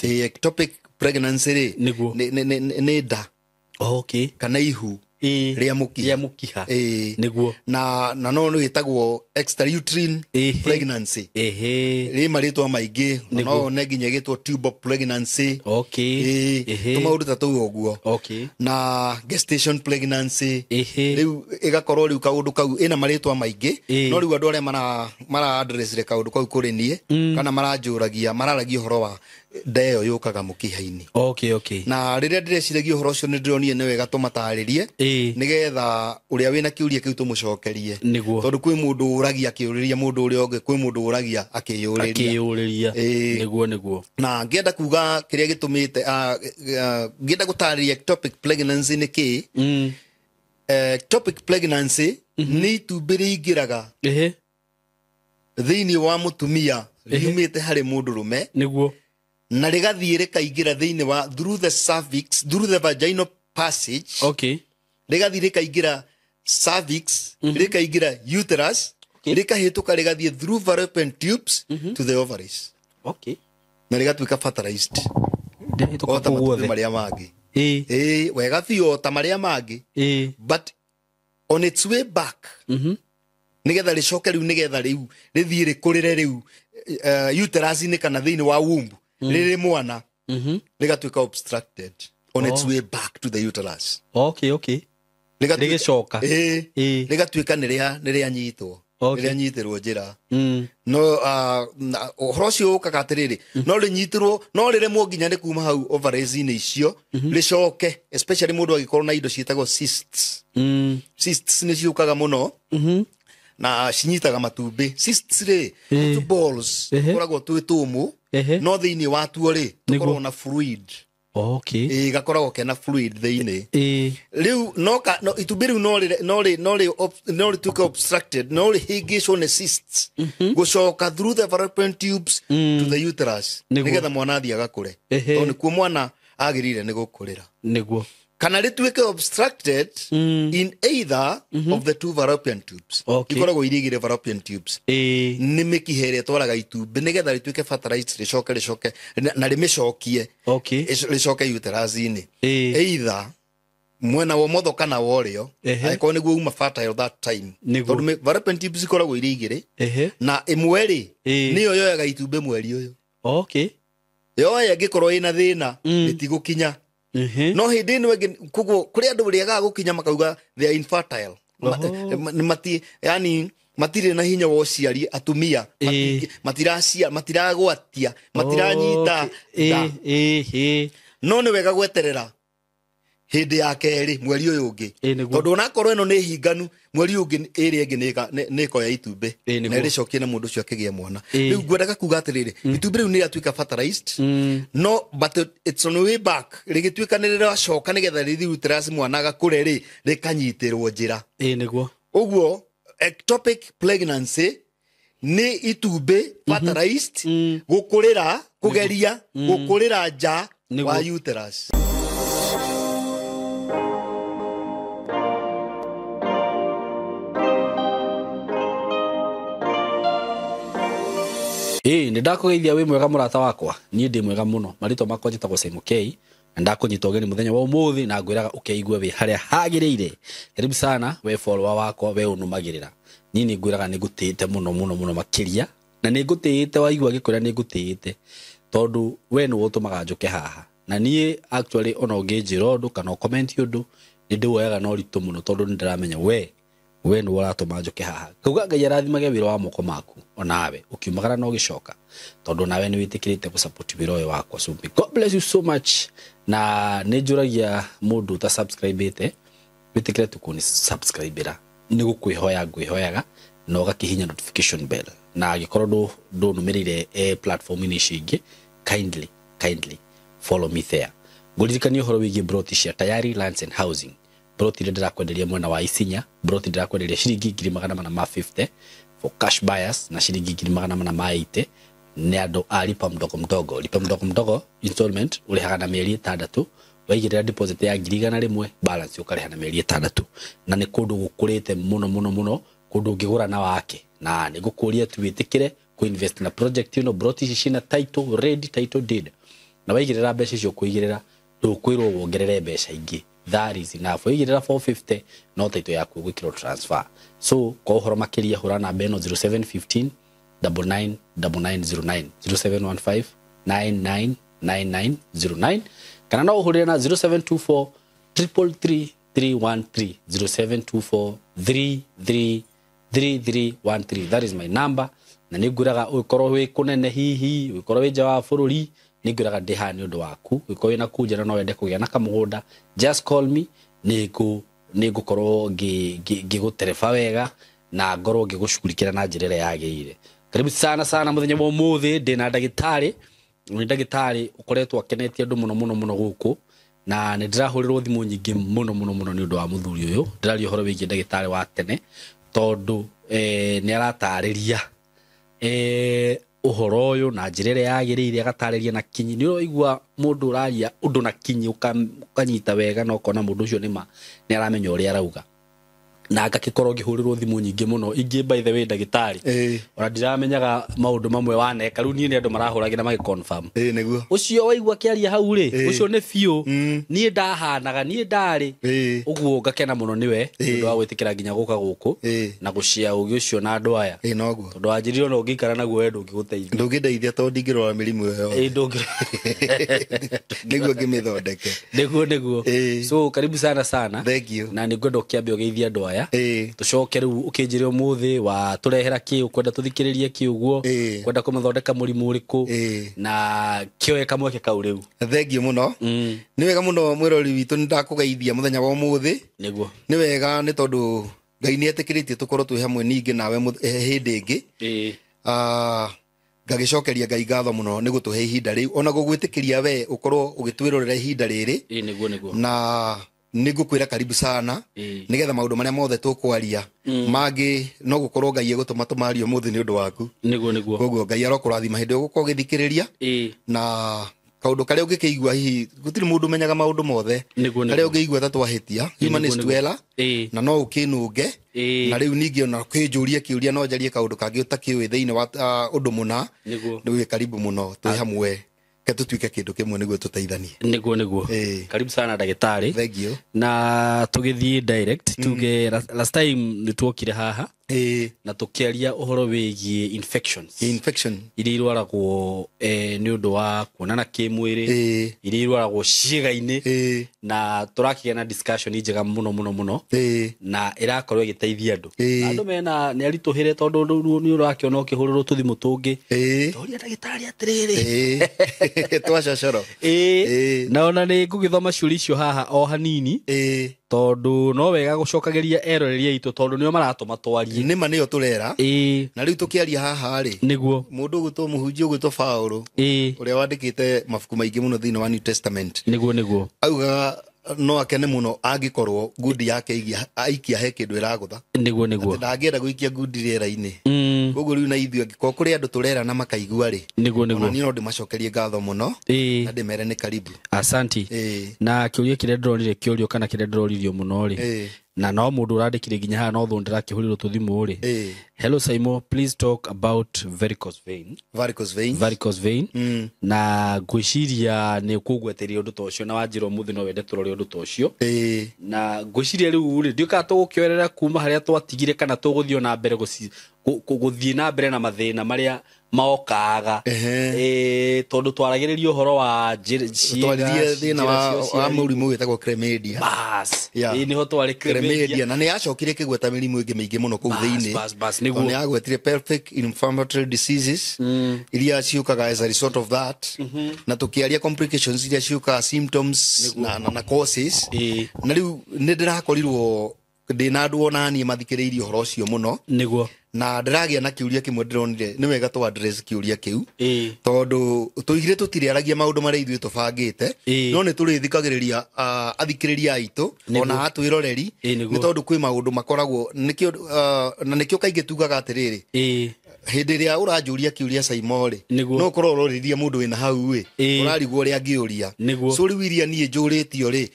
Ectopic pregnancy rĩ, Nĩguo. nĩ nda Okay. kana ihu Ĩĩ. rĩa mũkiha. Rĩa mũkiha. Ĩĩ. Nĩguo. Na no nĩ gĩtagwo extrauterine Ĩhĩ. pregnancy. Ĩhĩ. Rĩ marĩtwa maingĩ, na Nĩguo. no one nginya ĩgĩtwo tubal pregnancy. Okay. Ĩĩ, Ĩhĩ. tũmaũndũ ta tũu ũguo. Okay. Na gestation pregnancy. Ĩhĩ. Rĩu ĩgakorwo rĩu kaũndũ kau ĩna marĩtwa maingĩ. Ĩĩ. No rĩu andũ arĩa mara addressire kaũndũ kau kũrĩ niĩ, kana maranjũragia, mararagia ũhoro wa nda ĩyo yũkaga mũkiha-inĩ. Okay, okay. Na rĩrĩa ndĩreciragia ũhoro ũcio nĩ ndĩronire nĩ wega tũmatarĩrie, Ĩĩ. nĩgetha ũrĩa wĩna kĩũria kĩu tũmũcokerie. Nĩguo. Tondũ kwĩ mũndũ ũragia akĩũrĩria mũndũ ũrĩa ũngĩ, kwĩ mũndũ ũragia akĩyũrĩria. Akĩyũrĩria. Ĩĩ. Nĩguo, nĩguo. Na ngĩenda kuga kĩrĩa gĩtũmĩte, ngĩenda gũtarĩria ectopic pregnancy nĩ kĩĩ. Ectopic pregnancy nĩ itumbĩ rĩingĩraga Ĩhĩ. thĩinĩ wa mũtumia riumĩte harĩ mũndũrũme. Nĩguo. Na rĩgathiĩ rĩkaingĩra thĩinĩ wa through the cervix, through the vaginal passage. Okay. Rĩgathiĩ rĩkaingĩra cervix, rĩkaingĩra uterus, Okay. rĩkahĩtũka rĩgathiĩ through fallopian tubes to the ovaries. Okay. Na rĩgatuĩka fertilized. Ndĩrahĩtũka O ta kũu matumbĩ guothe. marĩa mangĩ. Ĩĩ. Ĩĩ, wega biũ o ta marĩa mangĩ. Ĩĩ. But on its way back, nĩgetha rĩcoke rĩu, nĩgetha rĩu rĩthiĩ rĩkũrĩre rĩu, uterus-inĩ kana thĩinĩ wa womb, rĩrĩ mwana, rĩgatuĩka obstructed on its way back to the uterus. Okay, okay. Rĩgĩcoka. Ĩĩ. Ĩĩ. Rĩgatuĩka nĩ rĩanyitwo. Okay. Nĩ rĩanyitĩrwo njĩra. No, na, ũhoro ũcio ũkaga atĩrĩrĩ, no rĩnyitĩrwo, no rĩremwo nginya nĩ kuma hau ovaries-inĩ icio, rĩcoke, especially mũndũ angĩkorwo na indo ciĩtagwo cysts. Cysts nĩ ciũkaga mũno, na cinyitaga matumbĩ. Cysts rĩ, Ĩĩ. two balls, Ehe. tũkoragwo twĩ tũmũ, Ehe. no thĩinĩ watuo rĩ, Nĩguo. tũkoragwo na fluid. Okay. Ĩĩ, gakoragwo kena fluid thĩinĩ. Ĩĩ. Rĩu no ka, no, itumbĩ rĩu no rĩre, no rĩ, no rĩ, no rĩtuĩke obstructed, no rĩhĩngĩcwo nĩ cysts. Gũcoka through the fallopian tubes to the uterus. Nĩguo. Nĩgetha mwana athiĩ agakũre. Ehe. Tondũ nĩkuo mwana agĩrĩire nĩ gũkũrĩra. Nĩguo. Kana rĩtuĩke obstructed in either of the two fallopian tubes. Okay. Ikoragwo irĩ igĩrĩ fallopian tubes. Ĩĩ. Nĩ mĩkiha ĩrĩa ĩtwaraga itumbĩ nĩgetha rĩtuĩke fertilized, rĩcoke, rĩcoke, na rĩmĩcokie. Okay. Rĩcoke uterus-inĩ. Ĩĩ. Either mwena wa ũmotho kana wa ũrĩo, Ehe. angĩkorwo nĩguo uma fertile that time. Nĩguo. Tondũ fallopian tubes ikoragwo irĩ igĩrĩ. Ehe. Na ĩmwe rĩ, Ĩĩ. nĩyo yoyaga itumbĩ mweri ũyũ. Okay. Yoya ĩngĩkorwo ĩna thĩna, rĩtigũkinya. Ehe. No hĩndĩ ĩno ĩngĩ, koguo kũrĩ andũ rĩagaga gũkinya makauga they are infertile. Oho. Yani matirĩ na hinya wa ũciari, atumia. Ĩĩ. Matiracia, matiragwatia, matiranyita Okay. nda. Ĩĩ, ĩĩ, ĩĩ. No nĩ wega gweterera hĩndĩ ya kerĩ mweri ũyũ ũngĩ. Ĩĩ, nĩguo. Tondũ onakorwo ĩno nĩ hinganu, mweri ũyũ ũngĩ ĩrĩa ĩngĩ nĩ ĩkoya itumbĩ. Ĩĩ, nĩguo. Na ĩrĩcokie na mũndũ ũcio akĩgĩe mwana. Ĩĩ. Rĩu ngwendaga kuga atĩrĩrĩ, itumbĩ rĩu nĩ rĩatuĩka fertilized. No, but it's on the way back. Rĩgĩtuĩka nĩ rĩracoka nĩgetha rĩthiĩ uterus mwana agakũre rĩ, rĩkanyitĩrwo njĩra. Ĩĩ, nĩguo. Ũguo ectopic pregnancy nĩ itumbĩ fertilized gũkũrĩra, kũgeria, gũkũrĩra nja Nĩguo. wa uterus. Ĩĩ, nĩ ndakũgeithia wĩ mwega mũrata wakwa. Niĩ ndĩ mwega mũno. Marĩtwa makwa njĩtagwo Simon K. Na ndakũnyita ũgeni mũthenya wa ũmũthĩ na ngwĩraga ũkeigue wĩ harĩa hagĩrĩire. Karibu sana we follower wakwa, we ũnũmagĩrĩra. Niĩ nĩ ngwĩraga nĩ ngũtĩĩte mũno mũno mũno makĩria. Na nĩ ngũtĩĩte waigua ngĩkwĩra nĩ ngũtĩĩte. Tondũ we nĩwe ũtũmaga njũke haha. Na niĩ actually ona ũngĩnjĩra ũndũ kana ũcomment ũndũ, nĩ ndĩwoyaga na ũritũ mũno tondũ nĩ ndĩramenya we nĩwe ũratũma njũke haha. Ngauga Ngai arathimage wĩra wa moko maku onawe ũkiumagara na ũgĩcoka, tondũ nawe nĩ wĩtĩkĩrĩte gũsupport wĩra ũyũ wakwa. So may God bless you so much. Na nĩ njũragia mũndũ ũta subscribe-ĩte, wĩtĩkĩre tu kũni subscribe-ĩra. Nĩ gũkwĩhoya ngwĩhoyaga na ũgakĩhihinya notification bell. Na angĩkorwo ndũnũmĩrĩire, platform-inĩ ici ingĩ, kindly, kindly follow me there. Ngũririkanie ũhoro wĩgiĩ broti cia Tayari Lands and Housing. Broti iria ndĩrakwenderia mwena wa Isinya, broti ndĩrakwenderia ciringi ngiri magana mana ma 50 for cash buyers na ciringi ngiri magana mana ma 80 nĩ andũ a lipa mdogo mdogo. Lipa mdogo mdogo installment ũrĩhaga na mĩeri ĩtandatũ, waigĩrĩra deposit ya ngiri igana rĩmwe, balance ũkarĩha na mĩeri ĩtandatũ. Na nĩ kũndũ gũkũrĩte mũno mũno mũno, kũndũ ũngĩgũra na wake. Na nĩ ngũkũria tu wĩtĩkĩre kũ invest na project ĩno. Broti ici ciĩna title ready, title deed. Na waigĩrĩra mbeca icio ũkũigĩrĩra, ndũkwĩrwo wongerere mbeca ingĩ. That is enough. Waigĩrĩra 450 no title yaku ĩgwĩkĩrwo transfer. So kwa ũhoro makĩria hũra namba ĩno 0715 99 9909, 0715 999909, kana no ũhũrĩre na 0724 333 313, 0724 33 3313. That is my number. Na nĩ ngwĩraga ũgĩkorwo wĩ kũnene, hihi ũgĩkorwo wĩ nja wa bũrũri, nĩ ngwĩraga ndĩ haha nĩ ũndũ waku. Ũgĩkorwo wĩna kuu nja na no wende kũgĩa na kamũgũnda, just call me, nĩ ngũkorwo ngĩgũtereba wega na ngorwo ngĩgũcugurikĩra na njĩra ĩrĩa yagĩrĩire. Karibu sana sana. Mũthenya wa ũmũthĩ ndĩna ndagĩtarĩ, nĩ ndagĩtarĩ ũkoretwo akenetie andũ mũno mũno mũno gũkũ, na nĩ ndĩrahũrĩrwo thimũ nyingĩ mũno mũno mũno nĩ ũndũ wa mũthuri ũyũ. Ndĩraria ũhoro wĩgiĩ ndagĩtarĩ wa tene, tondũ nĩ aratarĩria ũhoro ũyũ na njĩra ĩrĩa yagĩrĩire, agatarĩria na kinyi. Nĩ ũraigua mũndũ ũraria ũndũ na kinyi, ũkanyita wega na ũkona mũndũ ũcio nĩma nĩ aramenya ũrĩa arauga. Na ngakĩkorwo ngĩhũrĩrwo thimũ nyingĩ mũno ingĩ. By the way, ndagĩtarĩ, ona ndiramenyaga maũndũ mamwe waneka. Rĩu niĩ nĩ andũ marahũragĩra magĩ confirm. Ĩĩ, nĩguo. Ũcio waigua akĩaria hau rĩ, ũcio nĩ biũ. Niĩ ndahanaga, niĩ ndarĩ ũguo. Ngakena mũno nĩwe nĩ ũndũ wa gwĩtĩkĩra nginya gũka gũkũ na gũcia ũgĩ ũcio na andũ aya, Ĩĩ, noguo. tondũ wanjĩrire ona ũngĩikara naguo we ndũngĩgũteithia. Ndũngĩndeithia tondũ ndingĩrwara mĩrimũ ĩyo yothe. Ĩĩ, ndũngĩ. Nĩguo ngĩmĩthondeke. Nĩguo. So karibu sana sana. Thank you. Na nĩ ngwenda ũkĩambe ũgeithie andũ aya, tũcoke rĩu ũkĩnjĩre ũmũthĩ wa tũrehera kĩ, ũkwenda tũthikĩrĩrie kĩ ũguo, kwenda kũmathondeka mũrimũ ũrĩkũ, na kĩoe kamweke kau rĩu. Thank you mũno. Nĩ wega mũno, mwĩrori witũ, nĩ ndakũgeithia mũthenya wa ũmũthĩ. Nĩ wega nĩ tondũ Ngai nĩ etĩkĩrĩtie tũkorwo twĩ hamwe ningĩ nawe hĩndĩ ĩngĩ. Ngagĩcokeria Ngai ngatho mũno nĩ gũtũhe ihinda rĩu, ona gũgwĩtĩkĩria we ũkorwo ũgĩtwĩrorera ihinda rĩrĩ. Ĩĩ, nĩguo. Na nĩ ngũkwĩra karibu sana, nĩgetha maũndũ marĩa mothe tũkwaria mangĩ no gũkorwo Ngai egũtũma tũmarie ũmũthĩ nĩ ũndũ waku. Nĩguo. Koguo Ngai arokũrathima hĩndĩ ĩyo ũgũkorwo ũgĩthikĩrĩria. Na kaũndũ karĩa ũngĩkĩigua, hihi gũtirĩ mũndũ ũmenyaga maũndũ mothe, karĩa ũngĩigua ta twahĩtia, human is to error, na no ũkĩnũnge. Na rĩu ningĩ ona ũkĩnjũria kĩũria, no njarie kaũndũ kangĩ ũtakĩũĩ thĩinĩ wa ũndũ mũna. Nĩ wĩ karibu mũno, twĩ hamwe, ke tũtuĩke kĩndũ kĩmwe nĩguo tũteithanie. Nĩguo. Karibu sana, ndagĩtarĩ. Thank you. Na tũgĩthiĩ direct, tuge last time nĩ tuokire haha na tũkĩaria ũhoro wĩgiĩ infections Infection. iria irwaragwo nĩ ũndũ wa kuonana kĩmwĩrĩ, iria irwaragwo ciĩga-inĩ, na tũrakĩgĩa na discussion njega mũno mũno mũno, na ĩrakorwo ĩgĩteithia andũ. Na andũ mena nĩ aritũhĩre, tondũ rĩu nĩ ũrakĩona ũkĩhũrĩrwo tũthimũ tũngĩ, toria ndagĩtarĩ atĩrĩrĩ. Twacocoro. Na ona nĩ ngũgĩthoma ciũria icio haha o hanini, tondũ no wega gũcokagĩria eroreri aitũ, tondũ nĩo maratũma twarie. Nĩma nĩyo tũrera. Na rĩu tũkĩaria haha rĩ, mũndũ ũgwĩtwo mũhunjia ũgwĩtwo Paũlũ, ũrĩa wandĩkĩte mabuku maingĩ mũno thĩinĩ wa New Testament, Nĩguo. augaga no akene mũno angĩkorwo ngundi yake aikia he kĩndũ ĩragũtha. Nĩguo. Ndangĩenda gũikia ngundi rĩera-inĩ. Koguo rĩu na ithuĩ angĩkorwo kũrĩ andũ tũrera na makaigua rĩ, ona niĩ no ndĩmacokerie ngatho mũno na ndĩmere nĩ karibu. Asanti. Na kĩũria kĩrĩa ndĩronire kĩũrio kana kĩrĩa ndĩroririo mũno rĩ, na no mũndũ ũrandĩkire nginya haha, no thũ ndĩrakĩhũrĩrwo tũthimũ rĩ. Hello Saimo, please talk about varicose vein. Varicose vein. Varicose vein. Na ngwĩciria nĩ ũkũngweteria ũndũ ta ũcio, na wanjĩra ũmũthĩ no wende tũrore ũndũ ta ũcio. Na ngwĩciria rĩu rĩ, ndiũĩ kana tũgũkĩoerera kuma harĩa twatigire kana tũgũthiĩ na mbere gũthiĩ na mbere na mathĩna marĩa maokaga. Tondũ twaragĩrĩria ũhoro wa ciĩga, Twaririe thĩna njĩra wa cia wa ũciari. mũrimũ wĩtagwo chlamydia. Bas. Yeah. Ĩĩ, nĩho twarĩ, chlamydia. Chlamydia, na nĩ yacokire ĩkĩgweta mĩrimũ ĩngĩ mĩingĩ mũno kũu Bas, thĩinĩ. bas, bas, Tondũ nĩguo. nĩ yagwetire pelvic inflammatory diseases iria ciũkaga as a result of that, na tũkĩaria complications iria ciũkaga, symptoms na causes. Na rĩu nĩ ndĩrakorirwo ndĩna andũ ona niĩ mathikĩrĩirie ũhoro ũcio mũno, na ndĩragĩa na kĩũria kĩmwe ndĩronire nĩ wega tũ address kĩũria kĩu, tondũ tũigire tũtirĩaragia maũndũ marĩa ithuĩ tũbangĩte, no nĩ tũrĩthikagĩrĩria athikĩrĩria aitũ ona atwĩroreri, nĩ tondũ kwĩ maũndũ makoragwo nĩkĩo, na nĩkĩo kaingĩ tugaga atĩrĩrĩ, hĩndĩ ĩrĩa ũranjũria kĩũria Saimo rĩ, no ũkorwo ũrorĩria mũndũ wĩna hau ĩ, ũrarigwo ũrĩa angĩũria. So rĩu iria niĩ njũrĩtio rĩ,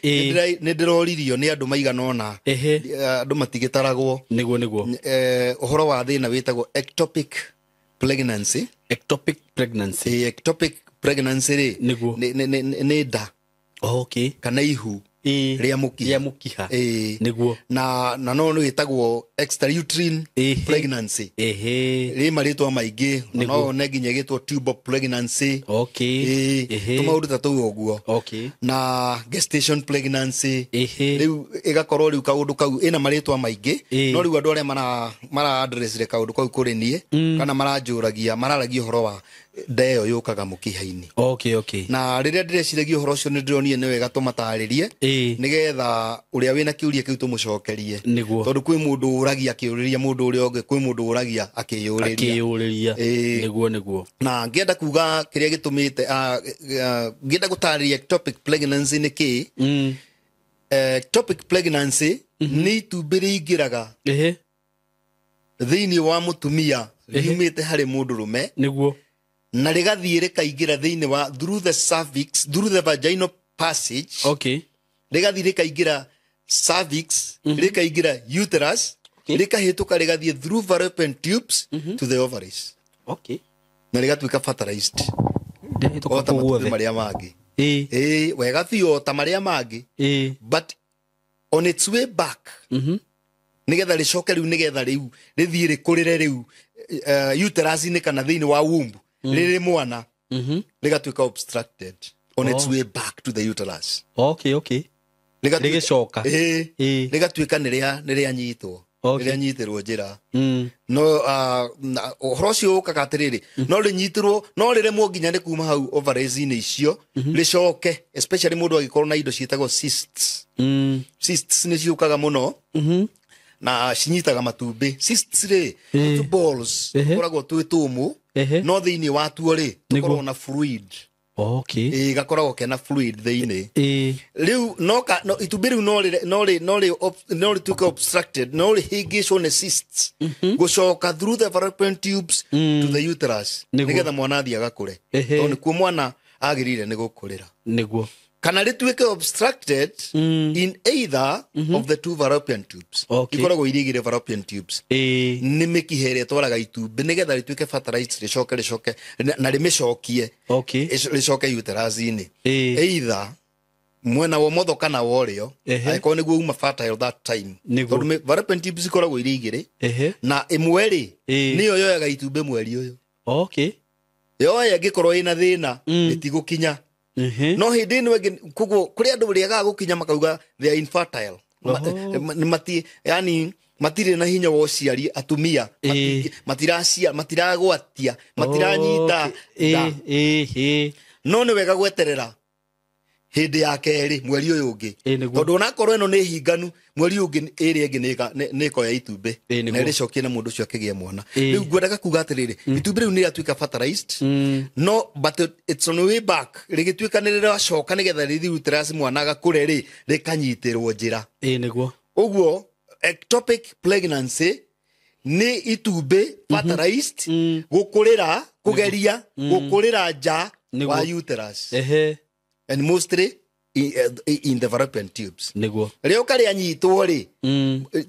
nĩ ndĩroririo nĩ andũ maigana ũna. Andũ matigĩtaragwo. Nĩguo. Ũhoro wa thĩna wĩtagwo ectopic pregnancy. Ectopic pregnancy. Ectopic pregnancy rĩ, Nĩguo. nĩ nda Okay. kana ihu Ĩĩ. rĩa mũkiha. Rĩa mũkiha. Ĩĩ. Nĩguo. Na no nĩ ĩtagwo extrauterine Ĩhĩ. pregnancy. Ĩhĩ. Rĩ marĩtwa maingĩ, na Nĩguo. no one nginya ĩgĩtwo tubal pregnancy. Okay. Ĩĩ, Ĩhĩ. tũmaũndũ ta tũu ũguo. Okay. Na gestation pregnancy. Ĩhĩ. Rĩu ĩgakorwo rĩu kaũndũ kau ĩna marĩtwa maingĩ. Ĩĩ. No rĩu andũ arĩa mara addressire kaũndũ kau kũrĩ niĩ, kana maranjũragia, mararagia ũhoro wa nda ĩyo yũkaga mũkiha-inĩ. Okay, okay. Na rĩrĩa ndĩreciragia ũhoro ũcio, nĩ ndĩronire nĩ wega tũmatarĩrie, Ĩĩ. nĩgetha ũrĩa wĩna kĩũria kĩu tũmũcokerie. Nĩguo. Tondũ kwĩ mũndũ ũragia akĩũrĩria mũndũ ũrĩa ũngĩ, kwĩ mũndũ ũragia akĩyũrĩria. Akĩyũrĩria. Ĩĩ. Nĩguo, nĩguo. Na ngĩenda kuga kĩrĩa gĩtũmĩte, ngĩenda gũtarĩria ectopic pregnancy nĩ kĩĩ. Ectopic pregnancy nĩ itumbĩ rĩingĩraga Ĩhĩ. thĩinĩ wa mũtumia riumĩte harĩ mũndũrũme, Nĩguo. na rĩgathiĩ rĩkaingĩra thĩinĩ wa through the cervix, through the vaginal passage. Okay. Rĩgathiĩ rĩkaingĩra cervix, rĩkaingĩra uterus, rĩkahĩtũka, rĩgathiĩ through fallopian tubes to the ovaries, Okay. na rĩgatuĩka fertilized Ndĩhĩtũka o ta kũu matumbĩ guothe. marĩa mangĩ. Ĩĩ. Ĩĩ, wega biũ, o ta marĩa mangĩ. Ĩĩ. But on its way back, nigetha rĩcoke rĩu, nĩgetha rĩu rĩthiĩ rĩkũrĩre rĩu uterus-inĩ kana thĩinĩ wa womb rĩrĩ mwana, rĩgatuĩka obstructed on its way back to the uterus. Okay, okay. Rĩgĩcoka. Ĩĩ. Ĩĩ. Rĩgatuĩka nĩ rĩanyitwo, Okay. nĩ rĩanyitĩrwo njĩra. No na ũhoro ũcio ũkaga atĩrĩrĩ, no rĩnyitĩrwo, no rĩremwo nginya nĩ kuma hau ovaries-inĩ icio rĩcoke, especially mũndũ angĩkorwo na indo ciĩtagwo cysts. Cysts nĩ ciũkaga mũno na cinyitaga matumbĩ. Cysts rĩ, Ĩĩ. tũ balls Ehe. tũkoragwo twĩ tũmũ, Ehe. no thĩinĩ watuo rĩ, Nĩguo. tũkoragwo na fluid. Okay. Ĩĩ, gakoragwo kena fluid thĩinĩ. Ĩĩ. Rĩu no itumbĩ rĩu no rĩtuĩke obstructed, no rĩhĩngĩcwo nĩ cysts gũcoka through the fallopian tubes to the uterus, Nĩguo. nĩgetha mwana athiĩ agakũre, Ehe. tondũ nĩkuo mwana agĩrĩire nĩ gũkũrĩra. Nĩguo. Kana rĩtuĩke obstructed in either of the two fallopian tubes. Okay. Ikoragwo irĩ igĩrĩ fallopian tubes. Ĩĩ. Nĩ mĩkiha ĩrĩa ĩtwaraga itumbĩ nĩgetha rĩtuĩke fertilized, rĩcoke na rĩmĩcokie, Okay. rĩcoke uterus-inĩ, Ĩĩ. either mwena wa ũmotho kana wa ũrĩo, Ehe. angĩkorwo nĩguo uma fertile that time. Nĩguo. Tondũ fallopian tubes ikoragwo irĩ igĩrĩ, Ehe. na ĩmwe rĩ, Ĩĩ. nĩyo yoyaga itumbĩ mweri ũyũ. Okay. Yoya ĩngĩkorwo ĩna thĩna, rĩtigũkinya. Ehe. No hĩndĩ ĩno ĩngĩ, koguo kũrĩ andũ rĩagaga gũkinya makauga they are infertile. Oho. Nĩ yani matirĩ na hinya wa ũciari atumia. Ĩĩ. Matiracia, matiragwatia, matiranyita Okay. nda. Ĩĩ. Ĩĩ. No nĩ wega gweterera hĩndĩ ya kerĩ mweri ũyũ ũngĩ, Ĩĩ, nĩguo. tondũ onakorwo ĩno nĩ hinganu, mweri ũyũ ũngĩ ĩrĩa ĩngĩ nĩ ĩkoya itumbĩ Ĩĩ, nĩguo. na ĩrĩcokie na mũndũ ũcio akĩgĩe mwana. Ĩĩ. Rĩu ngwendaga kuga atĩrĩrĩ, itumbĩ rĩu nĩ rĩatuĩka fertilized, no but it's on the way back, rĩgĩtuĩka nĩ rĩracoka nĩgetha rĩthiĩ uterus mwana agakũre rĩ, rĩkanyitĩrwo njĩra. Ĩĩ, nĩguo. Ũguo ectopic pregnancy nĩ itumbĩ fertilized gũkũrĩra, kũgeria gũkũrĩra nja Nĩguo. wa uterus, Ehe. and mostly in the fallopian tubes. Nĩguo. Rĩoka rĩanyitwo rĩ,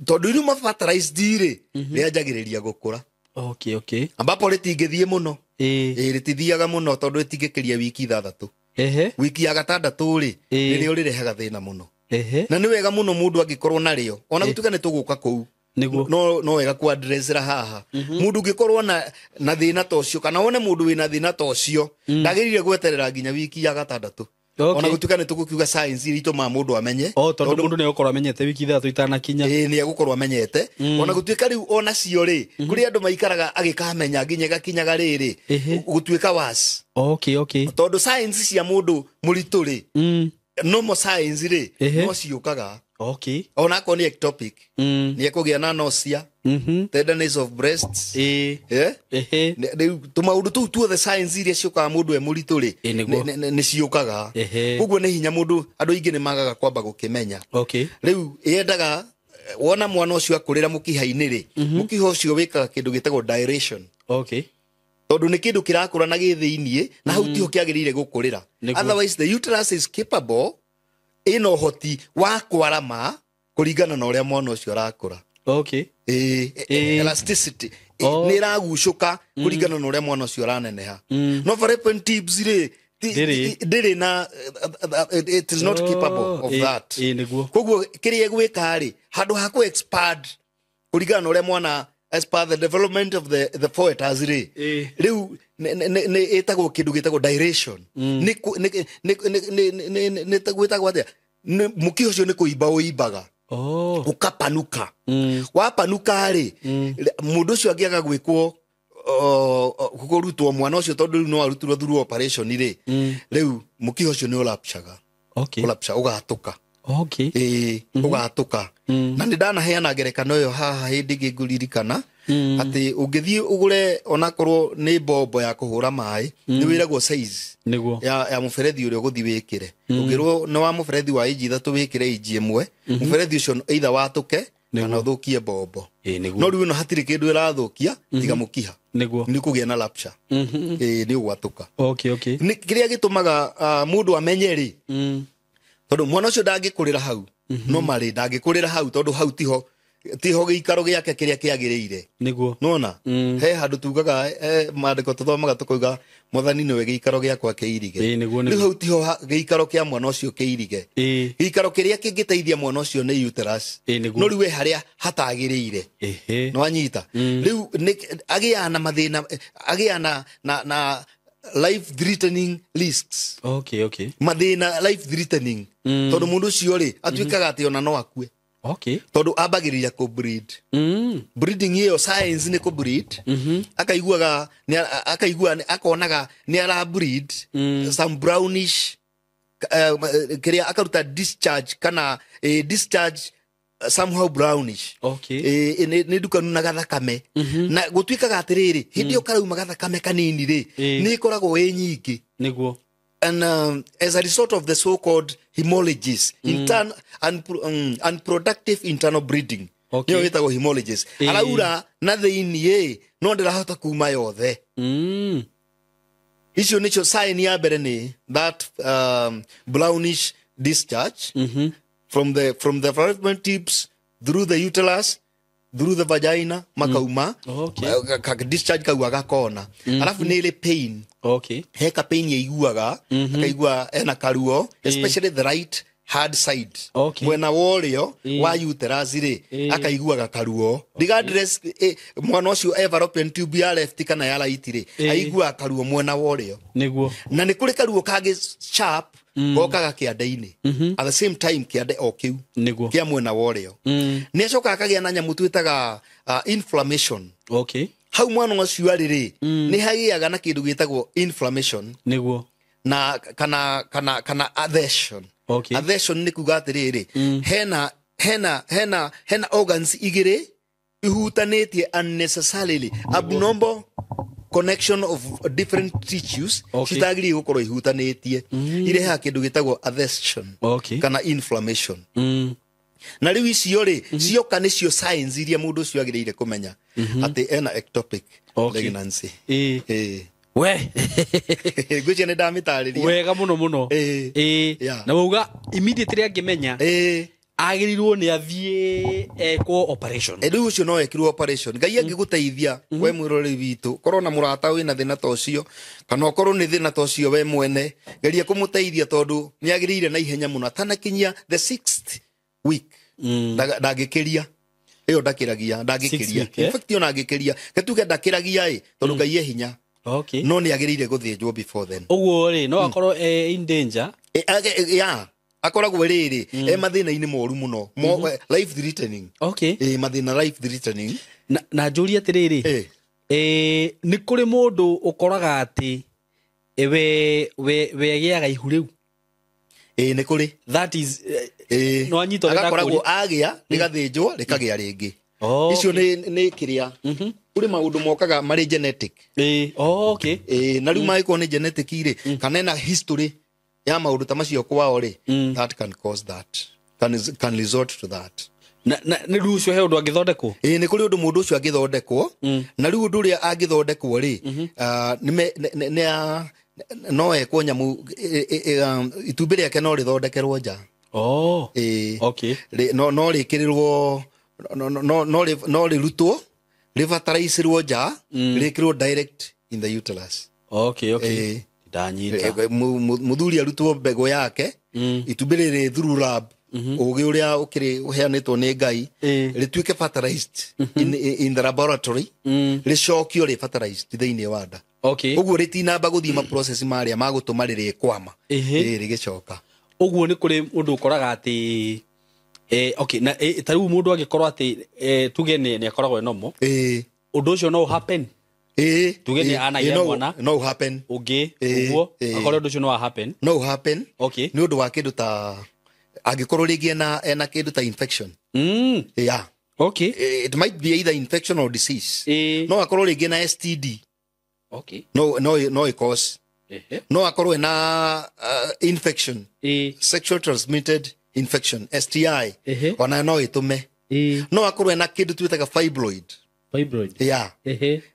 tondũ iruma fertilized rĩ, rĩanjagĩrĩria gũkũra, Okay, okay. ambapo rĩtingĩthiĩ mũno. Ĩĩ. Ĩĩ, rĩtithiaga mũno tondũ rĩtingĩkĩria wiki 6. Ehe. Wiki ya gatandatũ rĩ, Ĩĩ. nĩrĩo rĩrehaga thĩna mũno. Ehe. Na nĩ wega mũno mũndũ angĩkorwo narĩo, ona gũtuĩka nĩ tũgũka kũu, Nĩguo. no wega kuaddressera haha. Mũndũ ũngĩkorwo na thĩna ta ũcio, kana wone mũndũ wĩna thĩna ta ũcio, ndagĩrĩire gweterera nginya wiki ya gatandatũ, Okay. ona gũtuĩka nĩ tũgũkiuga science iria itũmaga mũndũ amenye. O tondũ mũndũ nĩ egũkorwo amenyete wiki 6 itanakinya. Ĩĩ, nĩ egũkorwo amenyete. Ona gũtuĩka rĩu onacio rĩ, kũrĩ andũ maikaraga agĩkamenya nginya ĩgakinyaga rĩrĩ Ehe. gũtuĩka was, Okay, okay. tondũ science cia mũndũ mũritũ rĩ, normal science rĩ, Ehe. no ciũkaga Okay. onakorwo nĩ ectopic, nĩ ekũgĩa na nausea, tenderness of breasts. Ĩĩ. Eh? Ehe. Rĩu tũmaũndũ tũu tuothe, science iria ciũkaga mũndũ e mũritũ rĩ, Ĩ, nĩguo. nĩ ciũkaga. Ehe. Koguo nĩ hinya mũndũ, andũ aingĩ nĩ magaga kwamba gũkĩmenya. Okay. Rĩu yendaga wona mwana ũcio akũrĩra mũkiha-inĩ rĩ, mũkiha ũcio wĩkaga kĩndũ gĩtagwo dilation, Okay. tondũ nĩ kĩndũ kĩrakũra na gĩ thĩiniĩ, na hau tiho kĩagĩrĩire gũkũrĩra. Nĩguo. Otherwise the uterus is capable, ĩna ũhoti wa kwarama kũringana na ũrĩa mwana ũcio arakũra. Okay. Ĩĩ, Ĩĩ. elasticity. Oh. Nĩ ĩragucũka kũringana na ũrĩa mwana ũcio araneneha. No fallopian tubes rĩ, Ndĩrĩ na, it is not capable of that. Nĩguo. Koguo kĩrĩa ĩgwĩka rĩ, handũ ha kũ expand kũringana na ũrĩa mwana, as per the development of the foetus rĩ, rĩu nĩ ĩtagwo kĩndũ gĩtagwo dilation. Nĩ gwĩtagwo atĩa? Mũkiha ũcio nĩ kũimba ũimbaga, ũkapanuka. Wapanuka rĩ, mũndũ ũcio angĩaga gwĩkwo kũrutwo mwana ũcio, tondũ rĩu no arutirwo through operation rĩ, rĩu mũkiha ũcio nĩ ũrapchaga. Ũrapcha, ũgatũka. Ĩĩ, ũgatũka. Na nĩ ndanaheana ngerekano ĩyo haha hĩndĩ ĩngĩ ngũririkana, atĩ ũngĩthiĩ ũgũre onakorwo nĩ mbombo ya kũhũra maĩ, nĩ wĩragwo size ya mũberethi ũrĩa ũgũthiĩ wĩkĩre. Ũngĩrwo nĩ wa mũberethi wa inji 3 wĩkĩre inji 1, mũberethi ũcio either watũke kana ũthũkie mbombo. No rĩu ĩno hatirĩ kĩndũ ĩrathũkia tiga mũkiha. Nĩ kũgĩa na rupture. Ĩĩ, nĩ ũgwatũka. Nĩ kĩrĩa gĩtũmaga mũndũ amenye rĩ, tondũ mwana ũcio ndangĩkũrĩra hau, no marĩ ndangĩkũrĩra hau tondũ hau tiho gĩikaro gĩake kĩrĩa kĩagĩrĩire. Nona he handũ tugaga, maandĩko tũthomaga tũkauga Mwathani nĩwe gĩikaro gĩakwa kĩirige. Rĩu hau tiho gĩikaro kĩa mwana ũcio kĩirige. Gĩikaro kĩrĩa kĩngĩteithia mwana ũcio nĩ uterus. No rĩu we harĩa hatagĩrĩire. Nĩwanyita? Rĩu agĩaga na mathĩna, agĩaga na life threatening risks. Mathĩna life threatening. Tondũ mũndũ ũcio rĩ, atuĩkaga atĩ ona no akue. Tondũ ambagĩrĩria kũ breed. Breeding ĩyo science nĩ kũ breed. Akaiguaga, akaigua, akonaga nĩ ara breed some brownish, kĩrĩa akaruta discharge kana, discharge somehow brownish. Nĩ ndukanu na gathakame. Na gũtuĩkaga atĩrĩrĩ, hĩndĩ ĩyo karauma gathakame kanini rĩ, nĩ ĩkoragwo ĩ nyingĩ. And as a result of the so-called hemorrhages, unproductive internal bleeding. Nĩyo ĩtagwo hemorrhages. Araura na thĩiniĩ, no ndĩrahota kuma yothe. Icio nĩcio sign ya mbere, nĩ that brownish discharge from the fallopian tubes through the uterus, through the vagina, makauma. Ka discharge kau agakona. Alafu nĩ ĩrĩ pain. He ka pain yaiguaga, akaigua ena karuo, especially the right hard side. Mwena wa ũrĩo wa uterus rĩ, akaiguaga karuo. Regardless, mwana ũcio e fallopian tube ya left kana ya right rĩ, aiguaga karuo mwena wa ũrĩo. Na nĩ kũrĩ karuo kangĩ sharp gokaga kĩande-inĩ. At the same time kĩande o kĩu kĩa mwena wa ũrĩo. Nĩ acokaga akagĩa na nyamũ twĩtaga inflammation. Hau mwana ũcio arĩ rĩ, nĩ hagĩaga na kĩndũ gĩtagwo inflammation. Na kana adhesion. Adhesion nĩ kuga atĩrĩrĩ, hena organs igĩrĩ ihutanĩtie unnecessarily, abnormal connection of different tissues citagĩrĩire gũkorwo ihutanĩtie, irehaga kĩndũ gĩtagwo adhesion kana inflammation. Na rĩu icio rĩ, cioka nĩcio signs iria mũndũ ũcio agĩrĩire kũmenya atĩ ena ectopic pregnancy. We. Ngwĩciria nĩ ndamĩtarĩria. Wega mũno mũno. Na wauga immediately angĩmenya, agĩrĩirwo nĩ athiĩ ekwo operation. Rĩu ũcio no ekirwo operation. Ngai angĩgũteithia we mwĩroreri witũ, korwo na mũrata wĩna thĩna ta ũcio, kana ũkorwo nĩ thĩna ta ũcio we mwene, geria kũmũteithia tondũ nĩ agĩrĩire na ihenya mũno atanakinyia the 6th week. Ndangĩkĩria. Ĩyo ndakĩragia, ndangĩkĩria. Six week, In fact, ona angĩkĩria, gatuge ndakĩragia ĩ, tondũ Ngai e hinya. No nĩ agĩrĩire gũthĩnjwo before then. Ũguo rĩ, no akorwo e in danger. Ya. Akoragwo rĩrĩ, e mathĩna-inĩ moru mũno. Life threatening. Mathĩna life threatening. Na njũrie atĩrĩrĩ, nĩ kũrĩ mũndũ ũkoraga atĩ, we agĩaga ihu rĩu? Nĩ kũrĩ. That is, no anyitwo nĩ Agakoragwo ndakũria. agĩa, rĩgathĩnjwo, rĩkagĩa rĩngĩ. Icio nĩ kĩrĩa. Kũrĩ maũndũ mokaga marĩ genetic. Na rĩu mangĩkorwo nĩ genetic rĩ, kana ena history ya maũndũ ta macio kwao rĩ, that can cause that. Can resort to that. Na nĩ rĩu ũcio he ũndũ angĩthondekwo? Nĩ kũrĩ ũndũ mũndũ ũcio angĩthondekwo. Na rĩu ũndũ ũrĩa angĩthondekwo rĩ, no ekwo nyamũ, itumbĩ rĩake no rĩthondekerwo nja. No rĩkĩrĩrwo, no, no, no, no, no rĩrutwo, rĩbataraicĩrwo nja, rĩkĩrwo direct in the uterus. Ndanyita. Muthuri arutwo mbegũ yake, itumbĩ rĩrĩ through lab, ũgĩ ũrĩa ũkĩrĩ ũheanĩtwo nĩ Ngai, rĩtuĩke fertilized in the laboratory, rĩcokio rĩ fertilized thĩinĩ wa nda. Ũguo rĩtinamba gũthiĩ ma process marĩa magũtũma rĩrĩkwama, rĩgĩcoka. Ũguo nĩ kũrĩ ũndũ ũkoraga atĩ okay, na ta rĩu mũndũ angĩkorwo atĩ tuge nĩ akoragwo e normal, ũndũ ũcio no happen. Tuge nĩ anagĩa mwana no happen ũngĩ, ũguo akorwo ũndũ ũcio no happen, no happen. Okay. Nĩ ũndũ wa kĩndũ ta angĩkorwo rĩngĩ ena kĩndũ ta infection. Yeah. Okay. It might be either infection or disease. No akorwo rĩngĩ na STD. Okay. No no cause. No akorwo na infection. Sexual transmitted infection, STI. Ona no ĩtũme. No akorwo na kĩndũ twĩtaga fibroid. Fibroid. Yeah.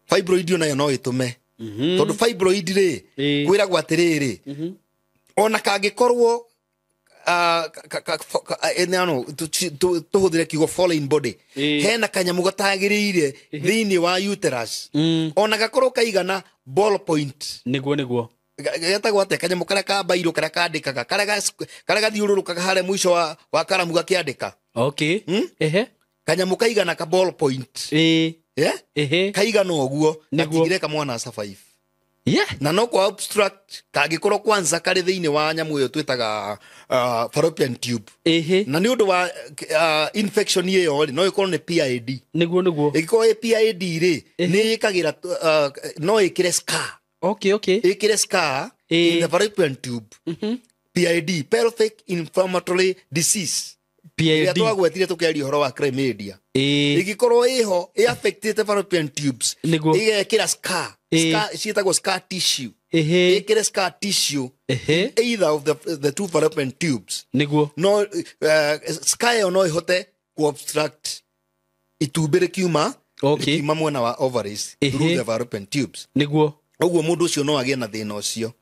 Fibroid onayo no ĩtũme. Tondũ fibroid rĩ, kwĩragwo atĩrĩrĩ, ona kangĩkorwo tũhũthĩre kiugo foreign body, hena kanyamũ gatagĩrĩire thĩinĩ wa uterus, ona gakorwo kaigana ball point. Nĩguo. Getagwo atĩa kanyamũ karĩa ka bairũ karĩa kandĩkaga, karĩa gathiũrũrũkaga harĩa mũico wa karamu gakĩandĩka. Okay. Kanyamũ kaigana ka ball point. Yeah? Kaigana ũguo gatingĩreka mwana survive. Yeah. Na no kwa obstruct kangĩkorwo kwanza karĩ thĩinĩ wa nyamũ ĩyo twĩtaga fallopian tube. Na nĩ ũndũ wa infection ĩyo rĩ, no ĩkorwo nĩ PID. Nĩguo. Ĩngĩkorwo ĩ PID rĩ, nĩ ĩkagĩra no ĩkĩre scar. Okay. Ĩkĩre scar in the fallopian tube. PID, pelvic inflammatory disease. PID. Ĩrĩa twagwetire tũkĩaria ũhoro wa chlamydia. Ĩngĩkorwo ĩho ĩ affectĩte fallopian tubes, ĩgekĩra scar. Scar ciĩtagwo scar tissue. Ĩkĩre scar tissue either of the two fallopian tubes. Nĩguo. No scar ĩyo no ĩhote ku obstruct itumbĩ rĩkiuma, rĩkiuma mwena wa ovaries through the fallopian tubes. Nĩguo. Ũguo mũndũ ũcio no agĩe na thĩna ũcio.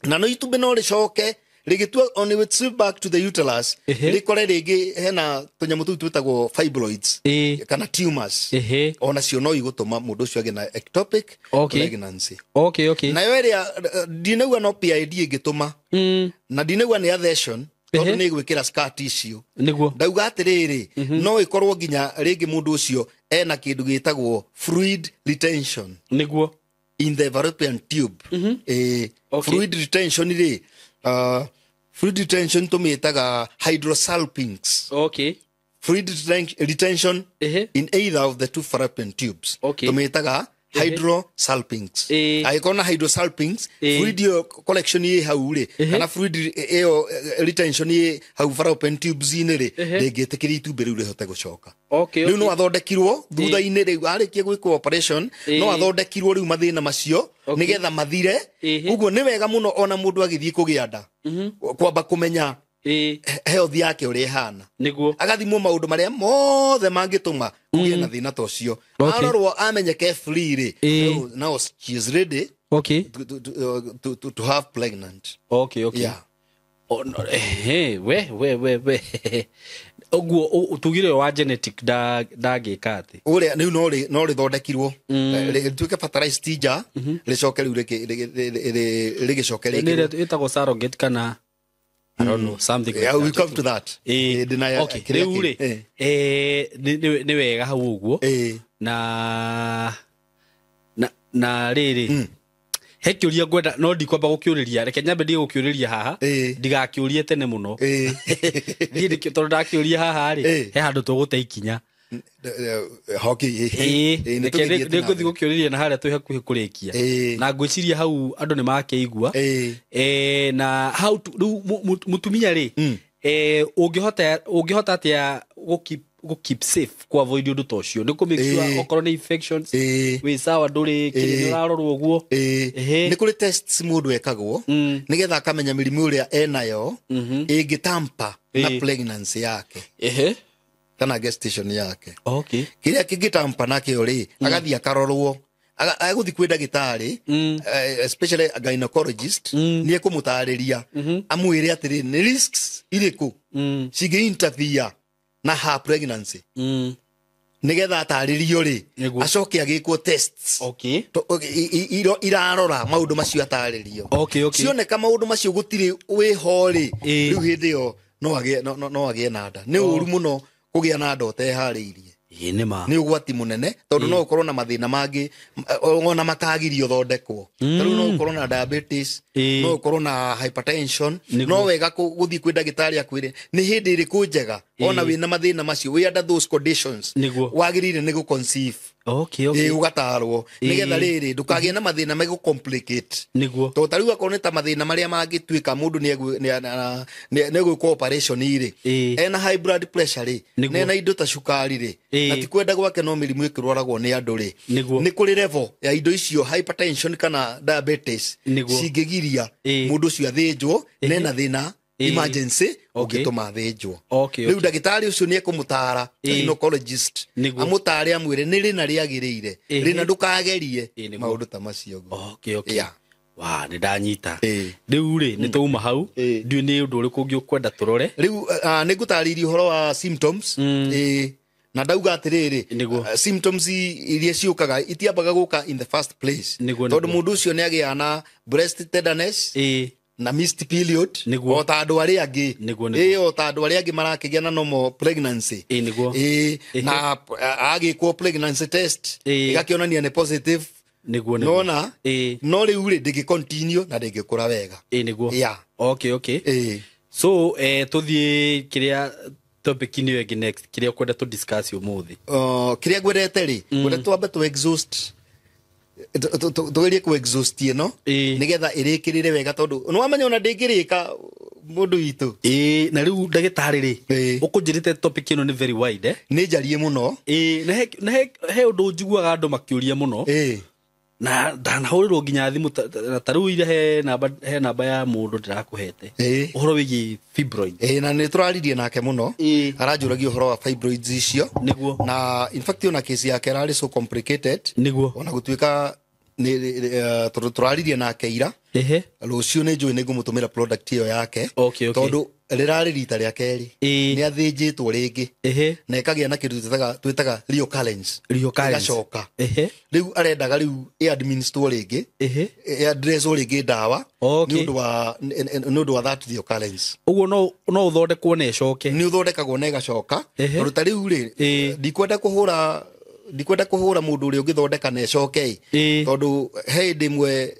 Na no itumbĩ no rĩcoke rĩgĩtua on its way back to the uterus, rĩkore rĩngĩ hena tũnyamũ tũu twĩtagwo fibroids kana tumors. Ona cio no igũtũma mũndũ ũcio agĩe na ectopic pregnancy. Okay. Nayo ĩrĩa ndinauga no PID ĩngĩtũma, na ndinauga nĩ adhesion tondũ nĩ ĩgwĩkĩra scar tissue. Nĩguo. Ndauga atĩrĩrĩ, no ĩkorwo nginya rĩngĩ mũndũ ũcio ena kĩndũ gĩtagwo fluid retention. Nĩguo. In the fallopian tube. Okay. Fluid retention rĩ, fluid retention tũmĩtaga hydrosalpinx. Okay. Fluid retention in either of the two fallopian tubes. Okay. Tũmĩtaga hydrosalpinx. Angĩkorwo na hydrosalpinx, fluid ĩyo collection ĩ hau rĩ, kana fluid ĩyo retention ĩ hau fallopian tubes-inĩ rĩ, ndĩngĩtĩkĩria itumbĩ rĩu rĩhote gũcoka. Okay. Rĩu no athondekirwo thutha-inĩ, rĩu arĩkia gwĩkwo operation, no athondekirwo rĩu mathĩna macio nĩgetha mathire. Ũguo nĩ wega mũno ona mũndũ agĩthiĩ kũgĩa nda kwamba kũmenya health yake ũrĩa ĩhana. Nĩguo. Agathimwo maũndũ marĩa mothe mangĩtũma kũgĩe na thĩna ta ũcio. Arorwo amenyeke free rĩ, now she is ready to have pregnant. Okay. Yeah. Oh, no, we we we we ũguo tugire wa genetic ndangĩka atĩ Ũrĩa rĩu no rĩthondekirwo rĩtuĩke fertilized nja, rĩcoke rĩu rĩgĩcoke nĩ rĩkĩrwo. ĩrĩa ĩtagwo surrogate kana I don't know, something like Yeah, we that. come to that. Ndĩna Okay. kĩrĩa Rĩu rĩ, nĩ wega hau ũguo. Na rĩrĩ, he kĩũria ngwenda no ndikwamba gũkĩũrĩria, reke nyambe ndiĩ gũkĩũrĩria haha, ndigakĩũrie tene mũno. Niĩ tondũ ndakĩũria haha rĩ, he handũ tũgũte ikinya. Hoki. Reke nĩngũthiĩ gũkĩũrĩria na harĩa twĩ hakuhĩ kũrĩkia, na ngwĩciria hau andũ nĩ makĩigua. Na hau rĩu mũtumia rĩ, ũngĩhota atĩa gũ keep safe, ku avoid ũndũ ta ũcio, nĩ kũ make sure okorwo nĩ infections wĩ sawa, ndũrĩ kĩrĩ, nĩ ũrarorwo ũguo? Nĩ kũrĩ tests mũndũ ekagwo nĩgetha akamenya mĩrimũ ĩrĩa enayo ĩngĩtampa na pregnancy yake kana gestation yake. Kĩrĩa kĩngĩtampa nakĩo rĩ, agathiĩ akarorwo, agũthiĩ kwĩ ndagĩtarĩ, especially a gynecologist, nĩ ekũmũtarĩria amwĩre atĩrĩ nĩ risks irĩkũ cingĩ interfere na her pregnancy. Nĩgetha atarĩrio rĩ, Nĩguo. acoke agĩkwo tests. Irarora maũndũ macio atarĩrio. Cioneka maũndũ macio gũtirĩ wĩho rĩ, rĩu hĩndĩ ĩyo no agĩe no agĩe na nda. Nĩ ũru mũno kũgĩa na nda ũteharĩirie. Ĩĩ nĩ ma. Nĩ ũgwati mũnene tondũ no ũkorwo na mathĩna mangĩ ona makagirio thondekwo. Ta rĩu no ũkorwo na diabetes, no ũkorwo na hypertension. No wega gũthiĩ kwĩ ndagĩtarĩ akwĩre nĩ hĩndĩ ĩrĩkũ njega ona wĩna mathĩna macio, wĩ under those conditions, wagĩrĩire nĩ gũ-conceive. Ĩĩ, ũgatarwo nĩgetha rĩrĩ ndũkagĩe na mathĩna megũ complicate. Tondũ ta rĩu akorwo nĩ ta mathĩna marĩa mangĩtuĩka mũndũ nĩ egwĩkwo operation rĩ, ena high blood pressure rĩ, na ena indo ta cukari rĩ, na ti kwenda gwake no mĩrimũ ĩkĩrwaragwo nĩ andũ rĩ, nĩ kũrĩ level ya indo icio, hypertension kana diabetes, cingĩgiria mũndũ ũcio athĩnjwo nena thĩna emergency ũngĩtũma athĩnjwo. Rĩu ndagĩtarĩ ũcio nĩ ekũmũtara, gynecologist, amũtare amwĩre nĩ rĩna rĩagĩrĩire, rĩna ndũkagerie maũndũ ta macio ũguo. Okay. Wa nĩ ndanyita. Rĩu rĩ nĩ twauma hau, ndiũĩ nĩ ũndũ ũrĩkũ ũngĩ ũkwenda tũrore. Rĩu nĩ ngũtarĩirie ũhoro wa symptoms. Na ndauga atĩrĩrĩ, symptoms iria ciũkaga itiambaga gũka in the first place, tondũ mũndũ ũcio nĩ agĩaga na breast tenderness na missed period, o ta andũ arĩa angĩ. Nĩguo. Ĩĩ, o ta andũ arĩa angĩ marakĩgĩa na normal pregnancy. Ĩĩ nĩguo. Ĩĩ, na agĩkwo pregnancy test, ĩgakĩonania nĩ positive. Nĩguo. Nona no rĩu rĩ ndĩngĩ continue na ndĩngĩkũra wega. Ĩĩ nĩguo. Yeah. Okay. Ĩĩ. So tũthiĩ kĩrĩa topic ĩyo ĩngĩ next, kĩrĩa ũkwenda tũ discuss ũmũthĩ. Kĩrĩa ngwendete rĩ, ngwenda twambe tũ exhaust, tũgerie kũ exhaust ĩno, nĩgetha ĩrĩkĩrĩre wega, tondũ nĩwamenya ona ndĩngĩrĩka mũndũ witũ. Ĩĩ, na rĩu ndagĩtarĩ rĩ, ũkũnjĩrĩte topic ĩno nĩ very wide, eh? Nĩ njarie mũno. Ĩĩ, na he ũndũ njiguaga andũ makĩũria mũno, na ndanahũrĩrwo nginya thimũ ta rĩu ira he namba ya mũndũ ndĩrakũhete, ũhoro wĩgiĩ fibroid. Ĩĩ, na nĩ tũraririe nake mũno. Aranjũragia ũhoro wa fibroids icio. Na in fact ona kesi yake ĩrarĩ so complicated, ona gũtuĩka tondũ tũraririe nake ira, rũciũ nĩ njũĩ nĩ ngũmũtũmĩra product ĩyo yake, tondũ rĩrarĩ rita rĩa kerĩ nĩ athĩnjĩtwo rĩngĩ na ĩkagĩa na kĩndũ twĩtaga recurrence. Recurrence. Ĩgacoka. Rĩu arendaga rĩu ĩ-administrwo rĩngĩ, ĩ-addresswo rĩngĩ ndawa, nĩ ũndũ wa that recurrence. Ũguo no ũthondekwo na ĩcoke? Nĩ ũthondekagwo na ĩgacoka. Tondũ ta rĩu rĩ, ndikwenda kũhũra mũndũ ũrĩa ũngĩthondeka na ĩcoke ĩ, tondũ he hĩndĩ ĩmwe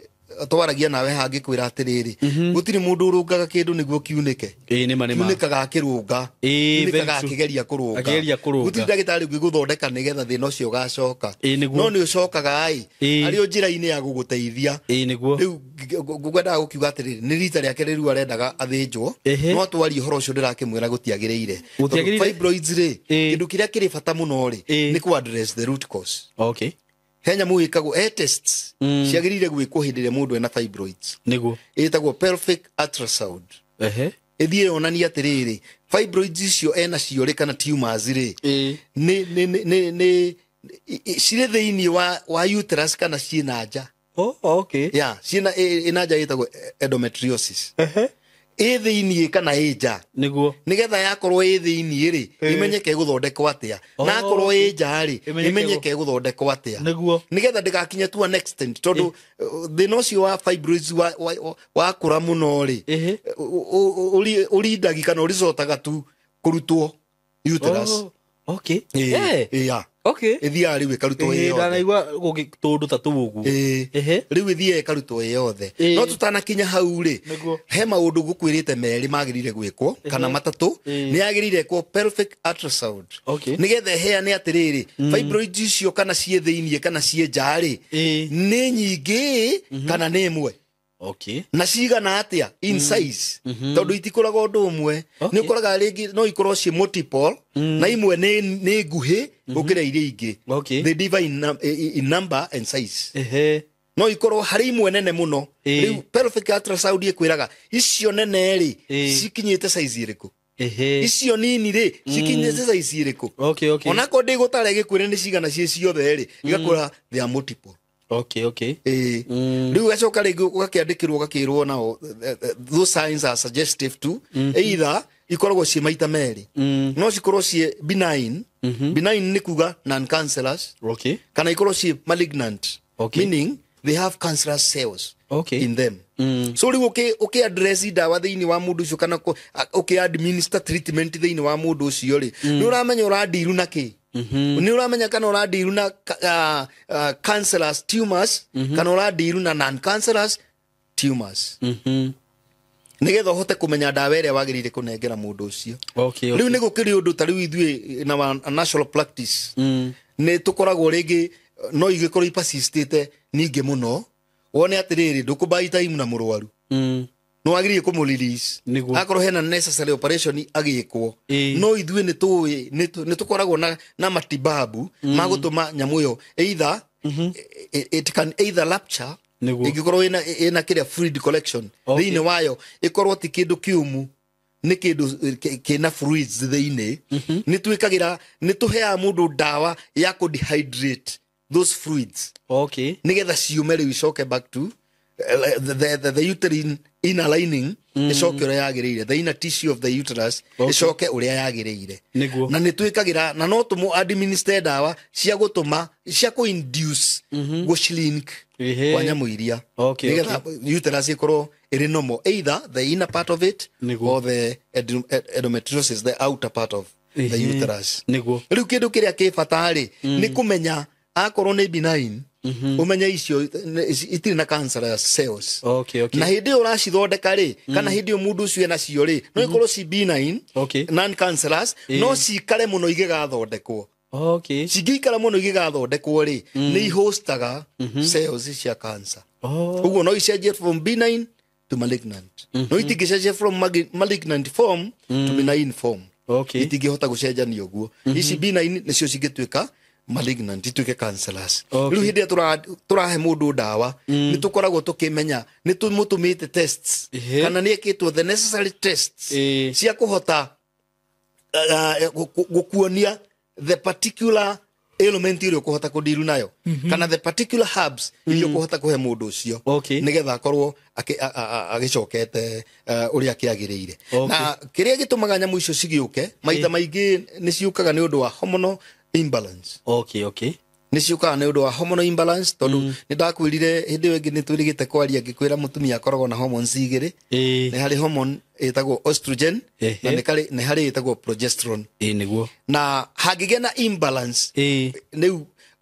twaragia nawe hangĩkwĩra atĩrĩrĩ, gũtirĩ mũndũ ũrũngaga kĩndũ nĩguo kiunĩke. Ĩĩ nĩma nĩma. Kiunĩkaga akĩrũnga. Very Kiunĩkaga true. akĩgeria kũrũnga. Akĩgeria kũrũnga. Gũtirĩ ndagĩtarĩ ũngĩgũthondeka nĩgetha thĩna ũcio ũgacoka. Ĩĩ nĩguo. No nĩ ũcokaga ĩ, arĩ o njĩra-inĩ ya gũgũteithia. Ĩĩ nĩguo. Rĩu ngwendaga gũkiuga atĩrĩrĩ, nĩ rita rĩake rĩu arendaga athĩnjwo. No twarie ũhoro ũcio ndĩrakĩmwĩra gũtiagĩrĩire. Gũtiagĩrĩire? Tondũ fibroids rĩ, kĩndũ kĩrĩa kĩrĩ bata mũno rĩ, nĩ kũ address the root cause. He nyamũ ĩkagwo, he tests ciagĩrĩire gwĩkwo hĩndĩ ĩrĩa mũndũ ena fibroids, ĩtagwo pelvic ultrasound. Ĩthiĩ yonanie atĩrĩrĩ, fibroids icio ena cio rĩ, kana tumors rĩ, nĩ cirĩ thĩinĩ wa uterus kana ciĩ nja. Oh, okay. Ya ciĩna ĩna nja, ĩtagwo endometriosis, ĩ thĩinĩ kana ĩ nja. Nĩgetha yakorwo ĩ thĩinĩ rĩ, ĩmenyeke ĩgũthondekwo atĩa, na akorwo ĩ nja rĩ, Ĩmenyeke ĩmenyeke ĩgũthondekwo atĩa, nĩgetha ndĩgakinye to an extent, tondũ thĩna ũcio wa fibroids wakũra mũno rĩ, ũrindagi kana ũricotaga tu kũrutwo uterus. Oh, okay. Ĩĩ, yeah. Ĩthiaga rĩu ĩkarutwo ĩ yothe. Ndanaigua gũgĩ tũndũ ta tũu ũguo. Ĩĩ. Rĩu ĩthiaga ĩkarutwo ĩ yothe. No tũtanakinya hau rĩ, he maũndũ ngũkwĩrĩte merĩ magĩrĩire gwĩkwo kana matatũ. Nĩ yagĩrĩire ĩkwo pelvic ultrasound, nĩgetha ĩheane atĩrĩrĩ, fibroids icio kana ciĩ thĩiniĩ kana ciĩ nja rĩ, nĩ nyingĩ kana nĩ ĩmwe, na cigana atĩa in size, tondũ itikũraga ũndũ ũmwe. Nĩ ũkoraga rĩngĩ no ikorwo ciĩ multiple, na imwe nĩ nguhĩ gũkĩra iria ingĩ. They differ in number and size. No ikorwo harĩ imwe nene mũno. Rĩu pelvic ultrasound ĩkwĩraga icio nene rĩ, cikinyĩte size ĩrĩkũ, icio nini rĩ, cikinyĩte size ĩrĩkũ. Onakorwo ndĩgũtara ĩgĩkwĩre nĩ cigana ciĩ ciothe rĩ, ĩgakwĩra they are multiple. Ĩĩ. Rĩu ũgacoka rĩngĩ ũgakĩandĩkĩrwo, ũgakĩrwo nao those signs are suggestive to either Ikoragwo ciĩ maita merĩ. No cikorwo ciĩ benign. Benign nĩ kuga non cancerous. Kana ikorwo ciĩ malignant. Meaning they have cancerous cells in them. So rĩu ũkĩ address ndawa thĩinĩ wa mũndũ ũcio kana ũkĩ administer treatment thĩinĩ wa mũndũ ũcio rĩ, nĩ ũramenya ũrandiru na kĩ, nĩ ũramenya kana ũrandiru na cancerous tumors kana ũrandiru na non cancerous tumors, nĩgetha ũhote kũmenya ndawa ĩrĩa wagĩrĩire kũnengera mũndũ ũcio. Rĩu nĩ gũkĩrĩ ũndũ ta rĩu ithuĩ na wa national practice nĩ tũkoragwo rĩngĩ no igĩkorwo ipersistĩte ningĩ mũno, wone atĩrĩrĩ, ndũkũbuy time na mũrwaru, nĩ wagĩrĩire kũmũ release akorwo hena necessary operation agĩkwo. No ithuĩ nĩ tũĩ nĩ tũkoragwo na matibabu ma gũtũma nyamũ ĩyo either it can either rupture ĩngĩkorwo ĩna kĩrĩa fluid collection thĩinĩ wayo, ĩkorwo ti kĩndũ kĩũmu, nĩ kĩndũ kĩna fluids thĩinĩ. Nĩ twĩkagĩra, nĩ tũheaga mũndũ ndawa ya kũ dehydrate those fluids nĩgetha ciume rĩu icoke back to the uterine inner lining, ĩcoke ũrĩa yagĩrĩire, the inner tissue of the uterus ĩcoke ũrĩa yagĩrĩire. Na nĩ twĩkagĩra na no tũmũ administer ndawa cia gũtũma cia kũ induce gũ shrink kwa nyamũ iria nĩgetha uterus ĩkorwo ĩrĩ normal, either the inner part of it or the endometriosis, the outer part of the uterus. Rĩu kĩndũ kĩrĩa kĩ bata rĩ, nĩ kũmenya akorwo nĩ benign, ũmenye icio itirĩ na cancerous cells. Na hĩndĩ ĩyo ũracithondeka rĩ, kana hĩndĩ ĩyo mũndũ ũcio enacio rĩ, no ikorwo ci benign, non cancerous, no cikare mũno igĩgathondekwo. Cingĩikara mũno igĩgathondekwo rĩ, nĩ ihostaga cells cia cancer. Ũguo no icenjie from benign to malignant, no itingĩcenjia from malignant form to benign form. Itingĩhota gũcenjania ũguo. Ici benign nĩcio cingĩtuĩka malignant, ituĩke cancerous. Rĩu hĩndĩ ĩrĩa tũrahe mũndũ ndawa, nĩ tũkoragwo tũkĩmenya nĩ tũmũtũmĩte tests kana nĩ ekĩtwo the necessary tests cia kũhota gũkuonia the particular ailment ĩrĩa ũkũhota kũndiru nayo kana the particular herbs iria ũkũhota kũhe mũndũ ũcio nĩgetha akorwo agĩcokete ũrĩa kĩagĩrĩire. Na kĩrĩa gĩtũmaga nyamũ icio cigĩũke maita maingĩ, nĩ ciũkaga nĩ ũndũ wa hormonal imbalance. Nĩ ciũkaga nĩ ũndũ wa hormonal imbalance, tondũ nĩ ndakwĩrire hĩndĩ ĩyo ĩngĩ nĩ twĩrĩgĩte kwaria, ngĩkwĩra mũtumia akoragwo na hormones igĩrĩ. Nĩ harĩ hormone ĩtagwo estrogen na nĩ harĩ ĩtagwo progesterone. Ĩĩ nĩguo. Na hangĩgĩa na imbalance rĩu,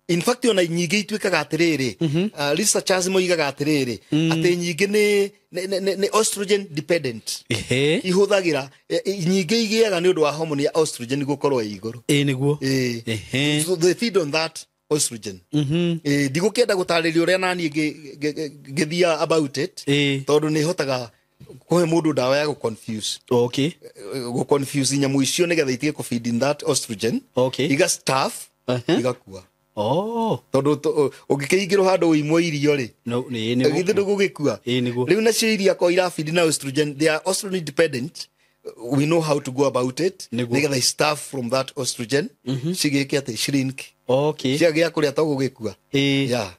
in fact, ona nyingĩ ituĩkaga atĩrĩrĩ, researchers moigaga atĩrĩrĩ, atĩ nyingĩ nĩ estrogen dependent. Ihũthagĩra nyingĩ igĩaga nĩ ũndũ wa hormone ya estrogen gũkorwo ĩ igũrũ. Ĩĩ nĩguo. So they feed on that estrogen. Ndigũkĩenda gũtarĩria ũrĩa naniĩ ngĩthia about it, tondũ nĩ hotaga kũhe mũndũ ndawa ya gũ-confuse gũ-confuse nyamũ icio nĩgetha itige kũ-feed in that estrogen, iga starve, igakua. Tondũ ũngĩkĩingĩrwo handũ ũimwo irio rĩ, No, nĩ nĩguo. Githĩ ndũgũgĩkua? Ĩĩ nĩguo. Rĩu nacio iria korwo irafeed na estrogen, they are estrogen dependent, we know how to go about it nĩgetha starve from that estrogen, cigĩke atĩ shrink. Ciagĩa kũrĩa to gũgĩkua. Yeah.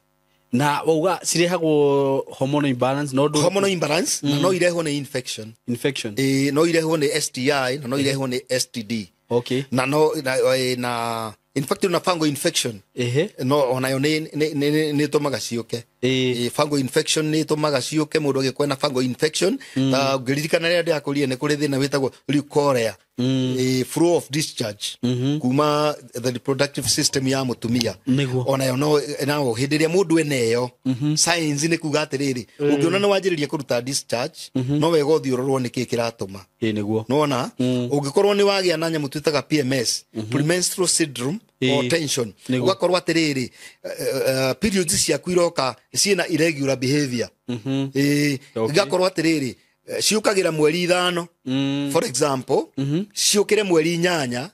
Na wauga cirehagwo hormonal imbalance, no ndũ Hormonal imbalance, na no irehwo nĩ infection. Infection. Ĩĩ, no irehwo nĩ STI na no irehwo nĩ STD. Na no na in fact na fungal infection no onayo nĩ ĩtũmaga ciũke. Ĩĩ, fungal infection nĩ ĩtũmaga ciũke, mũndũ agĩkorwo na fungal infection. Ta ũngĩririkana rĩrĩa ndĩrakũrire, nĩ kũrĩ thĩna wĩtagwo leukorrhea, flow of discharge kuma the reproductive system ya mũtumia. Onayo no nao hĩndĩ ĩrĩa mũndũ eneyo, science nĩ kuga atĩrĩrĩ, ũngĩona nĩ wanjĩrĩria kũruta discharge, no wega ũthiĩ ũrorwo nĩkĩ kĩratũma. Ĩĩ nĩguo. Nona ũngĩkorwo nĩ wagĩa na nyamũ twĩtaga PMS, premenstrual syndrome, or tension, ũgakorwo atĩrĩrĩ, periods ciaku iroka ciĩna irregular behavior. Igakorwo atĩrĩrĩ, ciũkagĩra mweri 5, for example, ciũkĩre mweri 8.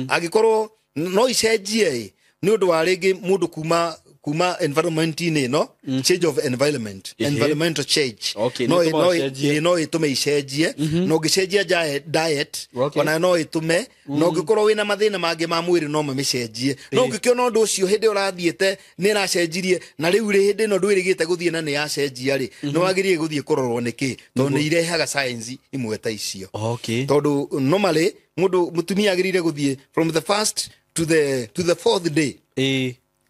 Angĩkorwo no icenjie ĩ, nĩ ũndũ wa rĩngĩ mũndũ kuma kuma environment-inĩ ĩno, change of environment, environmental change. Okay, no nĩ ĩtũmaga no ũcenjie. No ĩtũme icenjie, na ũngĩcenjia diet ona no ĩtũme, na ũngĩkorwo wĩna mathĩna mangĩ ma mwĩrĩ no mamĩcenjie. No ũngĩkĩona ũndũ ũcio hĩndĩ ĩyo ũrathiĩte nĩ ĩracenjirie, na rĩu rĩ hĩndĩ ĩno ndwĩrĩgĩte gũthiĩ na nĩ yacenjia rĩ, nĩ wagĩrĩire gũthiĩ kũrorwo nĩkĩ, tondũ nĩ irehaga signs imwe ta icio. Tondũ normally mũndũ mũtumia agĩrĩire gũthiĩ from the first to the fourth day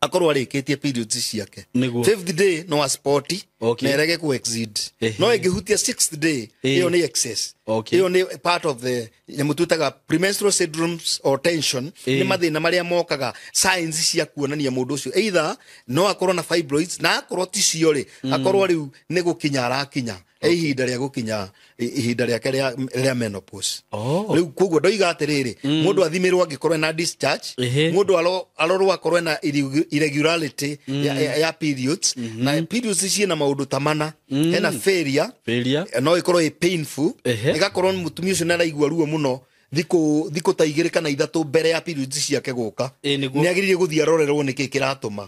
akorwo arĩkĩtie periods ciake. Fifth day no a spot na ĩrege ku exceed. No ĩngĩhutia sixth day, ĩyo nĩ excess. Ĩyo nĩ part of the nyamũ twĩtaga premenstrual syndromes or tension. Nĩ mathĩna marĩa mokaga, signs cia kuonania mũndũ ũcio either no akorwo na fibroids, na akorwo ti cio rĩ, akorwo rĩu nĩ gũkinya arakinya ihinda rĩa gũkinya ihinda rĩake rĩa menopause. Rĩu koguo ndoiga atĩrĩrĩ, mũndũ athimirwo angĩkorwo ena discharge, mũndũ arorwo akorwo ena irregularity ya periods, na periods ciĩna maũndũ ta mana: hena failure, Failure. no ĩkorwo ĩ painful, ĩgakorwo mũtumia ũcio nĩaraigua ruo mũno thikũ ta 2 kana 3 mbere ya periods ciake gũka. Nĩ agĩrĩire gũthiĩ arorerwo nĩkĩ kĩratũma.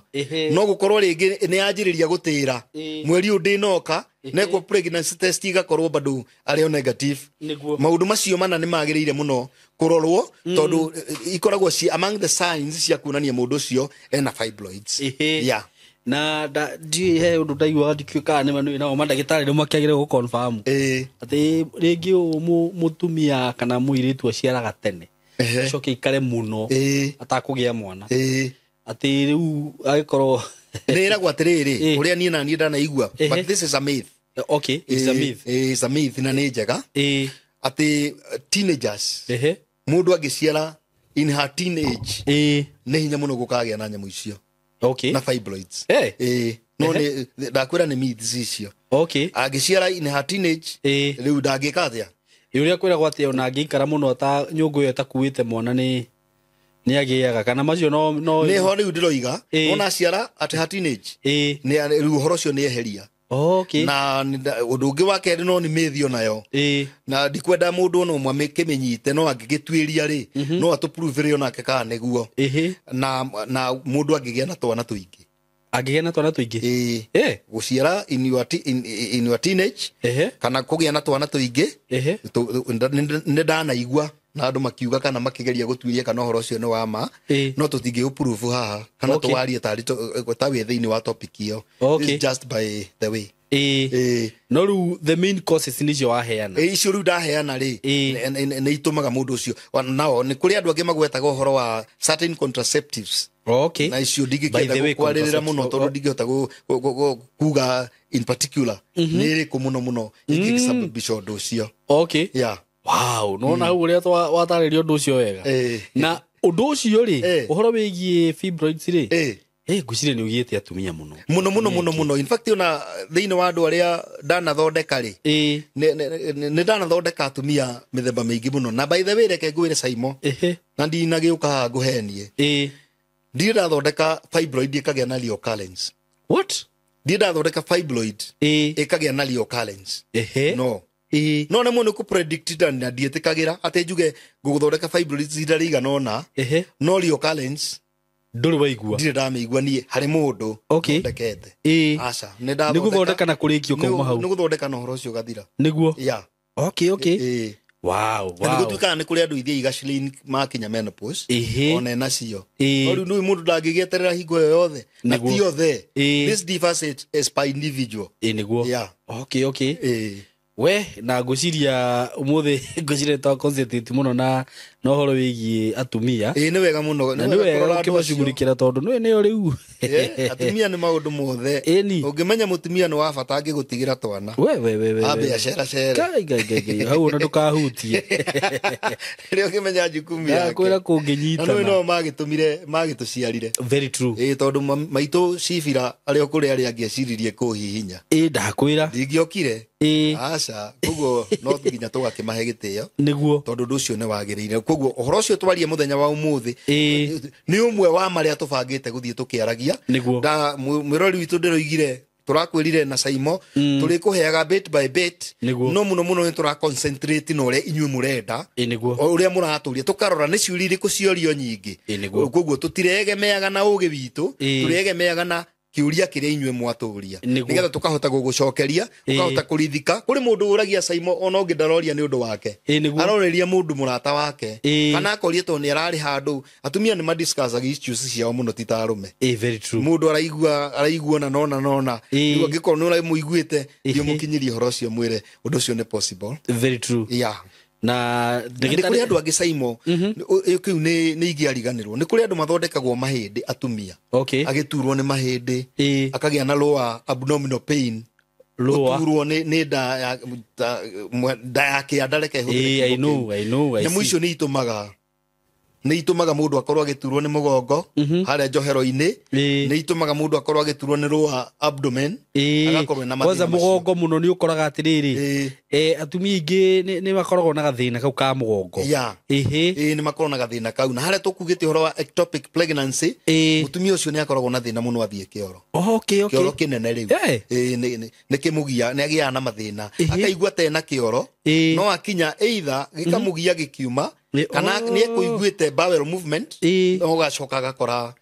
No gũkorwo rĩngĩ nĩ yanjĩrĩria gũtĩra mweri ũyũ ndĩnoka, nekwo pregnancy test igakorwo bado arĩ o negative. Maũndũ macio mana nĩ magĩrĩire mũno kũrorwo, tondũ ikoragwo ci among the signs cia kuonania mũndũ ũcio ena fibroids. Yeah. Na ndiũĩ he ũndũ ndaiguaga, ndikĩũĩ kana nĩ ma nao mandagĩtarĩ nĩ makĩagĩrĩire gũ confirm atĩ rĩngĩ ũũ mũtumia kana mũirĩtu aciaraga tene, acoke ikare mũno atakũgĩa mwana, atĩ rĩu agĩkorwo Nĩ ĩragwo atĩrĩrĩ, ũrĩa niĩ na niĩ ndanaigua, but this is a myth. Okay, it's a myth. It's a myth na nĩ njega atĩ teenagers, mũndũ angĩciara in her teenage, nĩ hinya mũno gũkagĩa na nyamũ icio na fibroids. No nĩ ndakwĩra nĩ myths icio. Angĩciara in her teenage, rĩu ndangĩka atĩa? Ĩ, ũrĩa kwĩragwo atĩ ona angĩikara mũno ta nyũngũ ĩyo ĩtakuĩte mwana nĩ agĩaga, kana macio no Nĩho rĩu ndĩroiga, ona aciara at her teenage, nĩ rĩu ũhoro ũcio nĩ eheria. Na ũndũ ũngĩ wa kerĩ, no nĩ mĩthio nayo, na ndikwenda mũndũ ona ũmwe kĩmĩnyite, no angĩgĩtuĩria rĩ, no atũpruvĩre onake kana nĩguo. Na mũndũ angĩgĩa na twana tũingĩ. Angĩgĩa na twana tũingĩ. Gũciara in your teenage kana kũgĩa na twana tũingĩ, nĩ ndanaigua na andũ makiuga kana makĩgeria gũtuĩria kana ũhoro ũcio nĩ wa ma, no tũtingĩũprove haha kana tũwarie tarĩ ta wĩ thĩinĩ wa topic ĩyo. It's just by the way. No rĩu the main causes nĩcio waheana. Icio rĩu ndaheana rĩ, nĩ itũmaga mũndũ ũcio nao nĩ kũrĩ andũ angĩ magwetaga ũhoro wa certain contraceptives, na icio By the ndingĩkĩenda way, kwarĩrĩra mũno, tondũ ndingĩhota kuga in particular nĩ ĩrĩkũ mũno mũno ĩngĩgĩsababisha ũndũ ũcio. Yeah. Wow, nona hau ũrĩa watarĩria ũndũ ũcio wega. Na ũndũ ũcio rĩ, ũhoro wĩgiĩ fibroids rĩ, ngwĩciria nĩ ũgiĩte atumia mũno. Mũno mũno mũno mũno. In fact, ona thĩinĩ wa andũ arĩa ndanathondeka rĩ, nĩ ndanathondeka atumia mĩthemba mĩingĩ mũno. Na by the way, reke ngwĩre Saimo, na ndinagĩũka haha ngũhenie, ndirĩ ndathondeka fibroid ĩkagĩa na recurrence. What? Ndirĩ ndathondeka fibroid ĩkagĩa na recurrence. No no nemwo nĩ kũ-predict, na ndiĩtĩkagĩra atĩ njuge ngũgũthondeka fibroids ihinda rĩigana ũna, no recurrence Ndũrĩ waigua? Ndirĩ ndamĩigua niĩ harĩ mũndũ thondekete. Aca, nĩ Nĩ gũthondeka na kũrĩkia ũkauma hau. Nĩ gũthondeka na ũhoro ũcio ũgathira. Yeah. Na nĩ gũtuĩkaga nĩ kũrĩ andũ ithiĩ igacilin makinya menopause, ona enacio, no rĩu nĩ mũndũ ndangĩgĩeterera hingo ĩyo yothe na ti othe. This differs it as per individual. Nĩguo. Yeah. Okay. We na ngwĩciria ũmũthĩ, ngwĩciria twa concentrate mũno na ũhoro wĩgiĩ atumia. Ĩĩ, nĩ wega mũno. Na nĩ wega kũrora andũ acio. ũkĩmacugurikĩra tondũ nĩwe nĩyo rĩu. Atumia nĩ maũndũ mothe. Ũngĩmenya mũtumia nĩ wa bata angĩgũtigĩra twana, we we we we ambe we. aceracere. Ngai ngai ngai ngai, hau ona ndũkahutie. Rĩrĩa ũngĩmenya jukumu yake. Ndakwĩra Na nĩwe kũngĩnyitana. no magĩtũmire magĩtũciarire. Very true. Ĩĩ, tondũ maitũ cibira arĩ o kũrĩ arĩa angĩeciririe kũhihinya, Ndakwĩra. ndingĩokire. Aca, koguo no nginya tũgakĩmahe gĩtĩo, tondũ ũndũ ũcio nĩ wagĩrĩire. Koguo ũhoro ũcio twarie mũthenya wa ũmũthĩ nĩ ũmwe wa marĩa tũbangĩte gũthiĩ tũkĩaragia. Na mwĩrori witũ, ndĩroigire tũrakwĩrire na Saimo tũrĩkũheaga bit by bit, no mũno mũno nĩ tũra concentrate na ũrĩa inyuĩ mũrenda, o ũrĩa mũratũria, tũkarora nĩ ciũria irĩkũ ciorio nyingĩ. Koguo tũtiregemeaga na ũgĩ witũ, tũrĩegemeaga na Kĩũria kĩrĩa inyuĩ mwatũria, Nĩguo. nĩgetha tũkahota gũgũcokeria, ũkahota kũrithika. Kũrĩ mũndũ ũragia Saimo, ona ũngĩ ndaroria nĩ ũndũ wake, Nĩguo. aroreria mũndũ mũrata wake, kana akoria tondũ nĩ ararĩ handũ. Atumia nĩ madiscussaga issues ciao mũno, ti ta arũme. Very true. Mũndũ araigua na nona nona. Rĩu angĩkorwo nĩ ũramũiguĩte, thiĩ ũmũkinyĩrie ũhoro ũcio, mwĩre ũndũ ũcio nĩ possible. Very true. Yeah. Na Nĩ kũrĩ andũ angĩ, Saimo, kĩu nĩ ingĩariganĩrwo, nĩ kũrĩ andũ mathondekagwo mahĩndĩ, atumia, agĩturwo nĩ mahĩndĩ, akagĩa na lower abdominal pain. Lower. Gũturwo nĩ nda ya nda ya kĩanda, reke hũthĩre I kiugo know, kĩu. I know, I Nyamũ see. icio nĩ itũmaga mũndũ akorwo agĩturwo nĩ mũgongo harĩa njohero-inĩ. Nĩ itũmaga mũndũ akorwo agĩturwo nĩ lower abdomen, agakorwo ena Kwanza mathĩna macio. Mũgongo mũno nĩ ũkoraga atĩrĩrĩ, atumia aingĩ nĩ makoragwo na gathĩna kau ka mũgongo. Ĩĩ, nĩ makoragwo na gathĩna kau, na harĩa tũkugĩte ũhoro wa ectopic pregnancy, mũtumia ũcio nĩ akoragwo na thĩna mũno athiĩ kĩoro, kĩoro kĩnene rĩu. Ĩĩ, nĩ kĩmũgia, nĩ agĩaga na mathĩna, akaigua tena kĩoro, no akinya either gĩkamũgia gĩkiuma, kana nĩ ekũiguĩte bowel movement, no ũgacoka agakora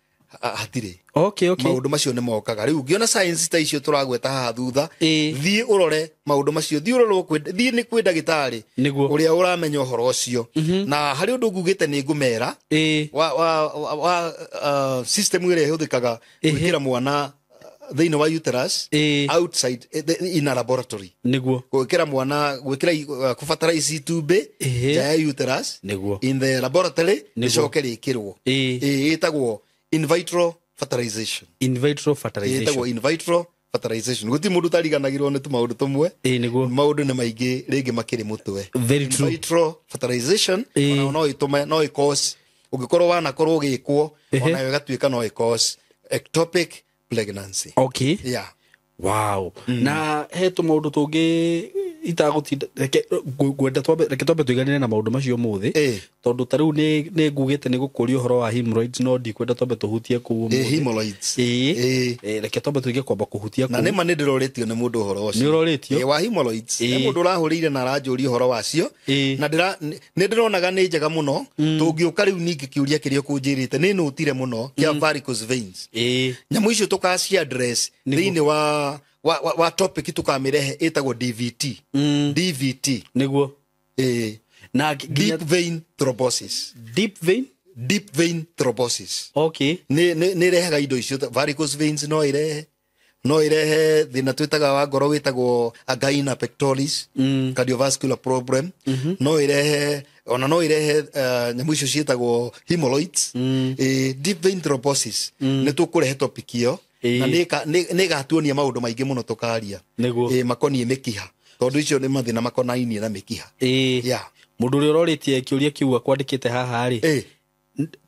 hatirĩ. Maũndũ macio nĩ mokaga. Rĩu ũngĩona science ta icio tũragweta haha thutha, thiĩ ũrore maũndũ macio, thiĩ ũrorwo thiĩ nĩ kwĩ ndagĩtarĩ ũrĩa ũramenya ũhoro ũcio. Na harĩ ũndũ ngugĩte nĩ ngũmera wa system ĩrĩa ĩhũthĩkaga gwĩkĩra mwana thĩinĩ wa uterus, outside, in a laboratory. Gwĩkĩra mwana, gwĩkĩra kũbatara itumbĩ nja ya uterus, in the laboratory, rĩcoke rĩkĩrwo. Ĩtagwo in vitro fertilization. In vitro fertilization. Ĩtagwo in vitro fertilization. Gũtirĩ mũndũ ũtariganagĩrwo nĩ tũmaũndũ tũmwe. Nĩguo. Maũndũ nĩ maingĩ rĩngĩ makĩrĩ mũtwe. Very true. In vitro fertilization, ona no ĩtũme, no ĩcause, ũngĩkorwo wanakorwo ũgĩkwo, onayo ĩgatuĩka no ĩcause ectopic pregnancy. Yeah. Wow. Na he tũmaũndũ tũngĩ itagũtinda, reke ngwenda twambe, reke twambe tũiganĩre na maũndũ macio ũmũthĩ, tondũ ta rĩu nĩ ngugĩte nĩ gũkũria ũhoro wa hemorrhoids, no ndikwenda twambe tũhutie kũu ũmũthĩ. Hemorrhoids. Reke twambe tũige kwamba kũhutia Na kũu. nĩma nĩ ndĩrorĩtio nĩ mũndũ ũhoro ũcio. Nĩ ũrorĩtio? Ĩ, wa hemorrhoids. Nĩ mũndũ ũrahũrĩire na aranjũria ũhoro wacio, na nĩ ndĩronaga nĩ njega mũno tũngĩũka rĩu. Ningĩ kĩũria kĩrĩa ũkũnjĩrĩte nĩ nũtire mũno, kĩa varicose veins. Nyamũ icio tũkaci address thĩinĩ wa topic tũkamĩrehe ĩtagwo DVT. DVT. Na nginya Deep vein thrombosis. Deep vein. Deep vein thrombosis. Nĩ ĩrehaga indo icio varicose veins, no ĩrehe thĩna twĩtaga wa ngoro wĩtagwo angina pectoris, cardiovascular problem. No ĩrehe, ona no ĩrehe nyamũ icio ciĩtagwo hemorrhoids. Deep vein thrombosis nĩ tũkũrehe topic ĩyo, na nĩ ĩgatuonia maũndũ maingĩ mũno tũkaria makoniĩ mĩkiha, tondũ icio nĩ mathĩna makonainie na mĩkiha. Yeah. Mũndũ ũrĩa ũrorĩtie kĩũria kĩu akwandĩkĩte haha rĩ,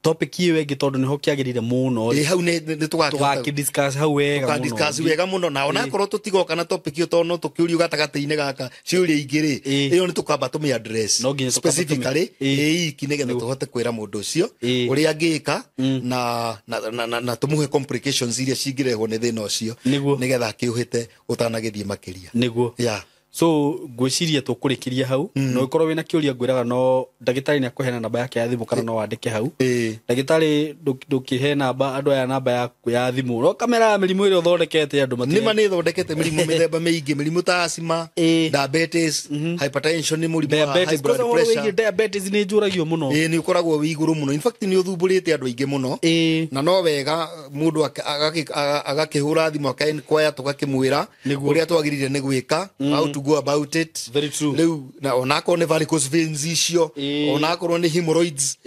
topic ĩyo ĩngĩ, tondũ nĩho kĩagĩrĩire mũno rĩ, Ĩ, hau nĩ tũgakĩhota tũgakĩdiscuss hau wega mũno. Tũkadiscuss wega mũno, na onakorwo tũtigoka na topic ĩyo, tondũ no tũkĩũrio gatagatĩ-inĩ gaka ciũria ingĩ rĩ, ĩyo nĩ tũkamba tũmĩ address No nginya tũkamba specifically ĩ iki, nĩgetha tũhote kwĩra mũndũ ũcio ũrĩa angĩka na tũmũhe complications iria cingĩrehwo nĩ thĩna ũcio, nĩgetha akĩũhĩte ũtanagĩthiĩ makĩria. Yeah. So ngwĩciria tũkũrĩkĩria hau. No ũkorwo wĩna kĩũria, ngwĩraga no ndagĩtarĩ nĩ akũheana namba yake ya thimũ, kana no wandĩke hau. Ndagĩtarĩ, ndũkĩhe namba andũ aya namba yaku ya thimũ, no kamera ya mĩrimũ ĩrĩa ũthondekete andũ Nĩma nĩ thondekete mĩrimũ mĩthemba mĩingĩ, mĩrimũ ta asthma, diabetes, hypertension, nĩ mũrimũ wa high Diabetes. blood Kwanza ũhoro pressure. wĩgiĩ diabetes nĩ njũragio mũno. Ĩ, nĩ ũkoragwo wĩ igũrũ mũno. In fact, nĩ ũthumbũrĩte andũ aingĩ mũno, na no wega mũndũ agakĩhũra thimũ, akaenquire, tũgakĩmwĩra ũrĩa twagĩrĩire nĩ gwĩka, how to go about it. Very true. Rĩu na onakorwo nĩ varicose veins icio, onakorwo nĩ hemorrhoids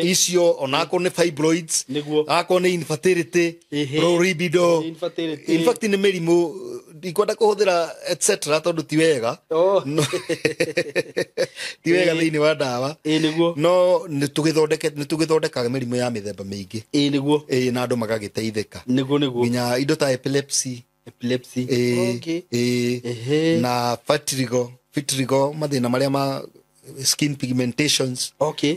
icio, onakorwo nĩ fibroids, akorwo nĩ infertility, low libido. Infertility. In fact, nĩ mĩrimũ ndikwenda kũhũthĩra etc tondũ ti wega. Ti wega thĩinĩ wa ndawa. No nĩ tũgĩthondekaga mĩrimũ ya mĩthemba mĩingĩ. Ĩ, na andũ magagĩteithĩka. Nĩguo nĩguo. Nginya indo ta epilepsy. Epilepsy. Ĩ, ĩ, na vitiligo, mathĩna marĩa ma skin pigmentations,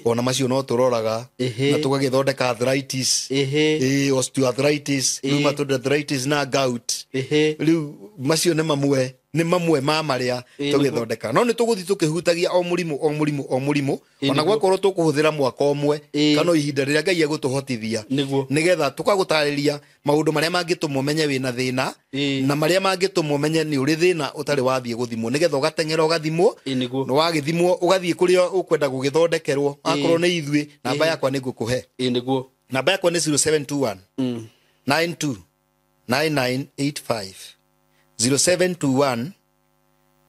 ona macio no tũroraga, na tũgagĩthondeka arthritis, ĩ, osteoarthritis, rheumatoid arthritis na gout. Rĩu macio nĩ mamwe. Nĩ mamwe ma marĩa tũgĩthondeka, no nĩ tũgũthiĩ tũkĩhutagia o mũrimũ o mũrimũ o mũrimũ, ona gwakorwo tũkũhũthĩra mwaka ũmwe kana ihinda rĩrĩa Ngai egũtũhotithia, nĩgetha tũkagũtarĩria maũndũ marĩa mangĩtũma ũmenye wĩna thĩna na marĩa mangĩtũma ũmenye nĩ ũrĩ thĩna ũtarĩ wathiĩ gũthimwo, nĩgetha ũgateng'era ũgathimwo, na wagĩthimwo ũgathiĩ kũrĩa ũkwenda gũgĩthondekerwo. Akorwo nĩ ithuĩ, namba yakwa nĩ ngũkũhe. Namba yakwa nĩ 0721 92 9985, 0721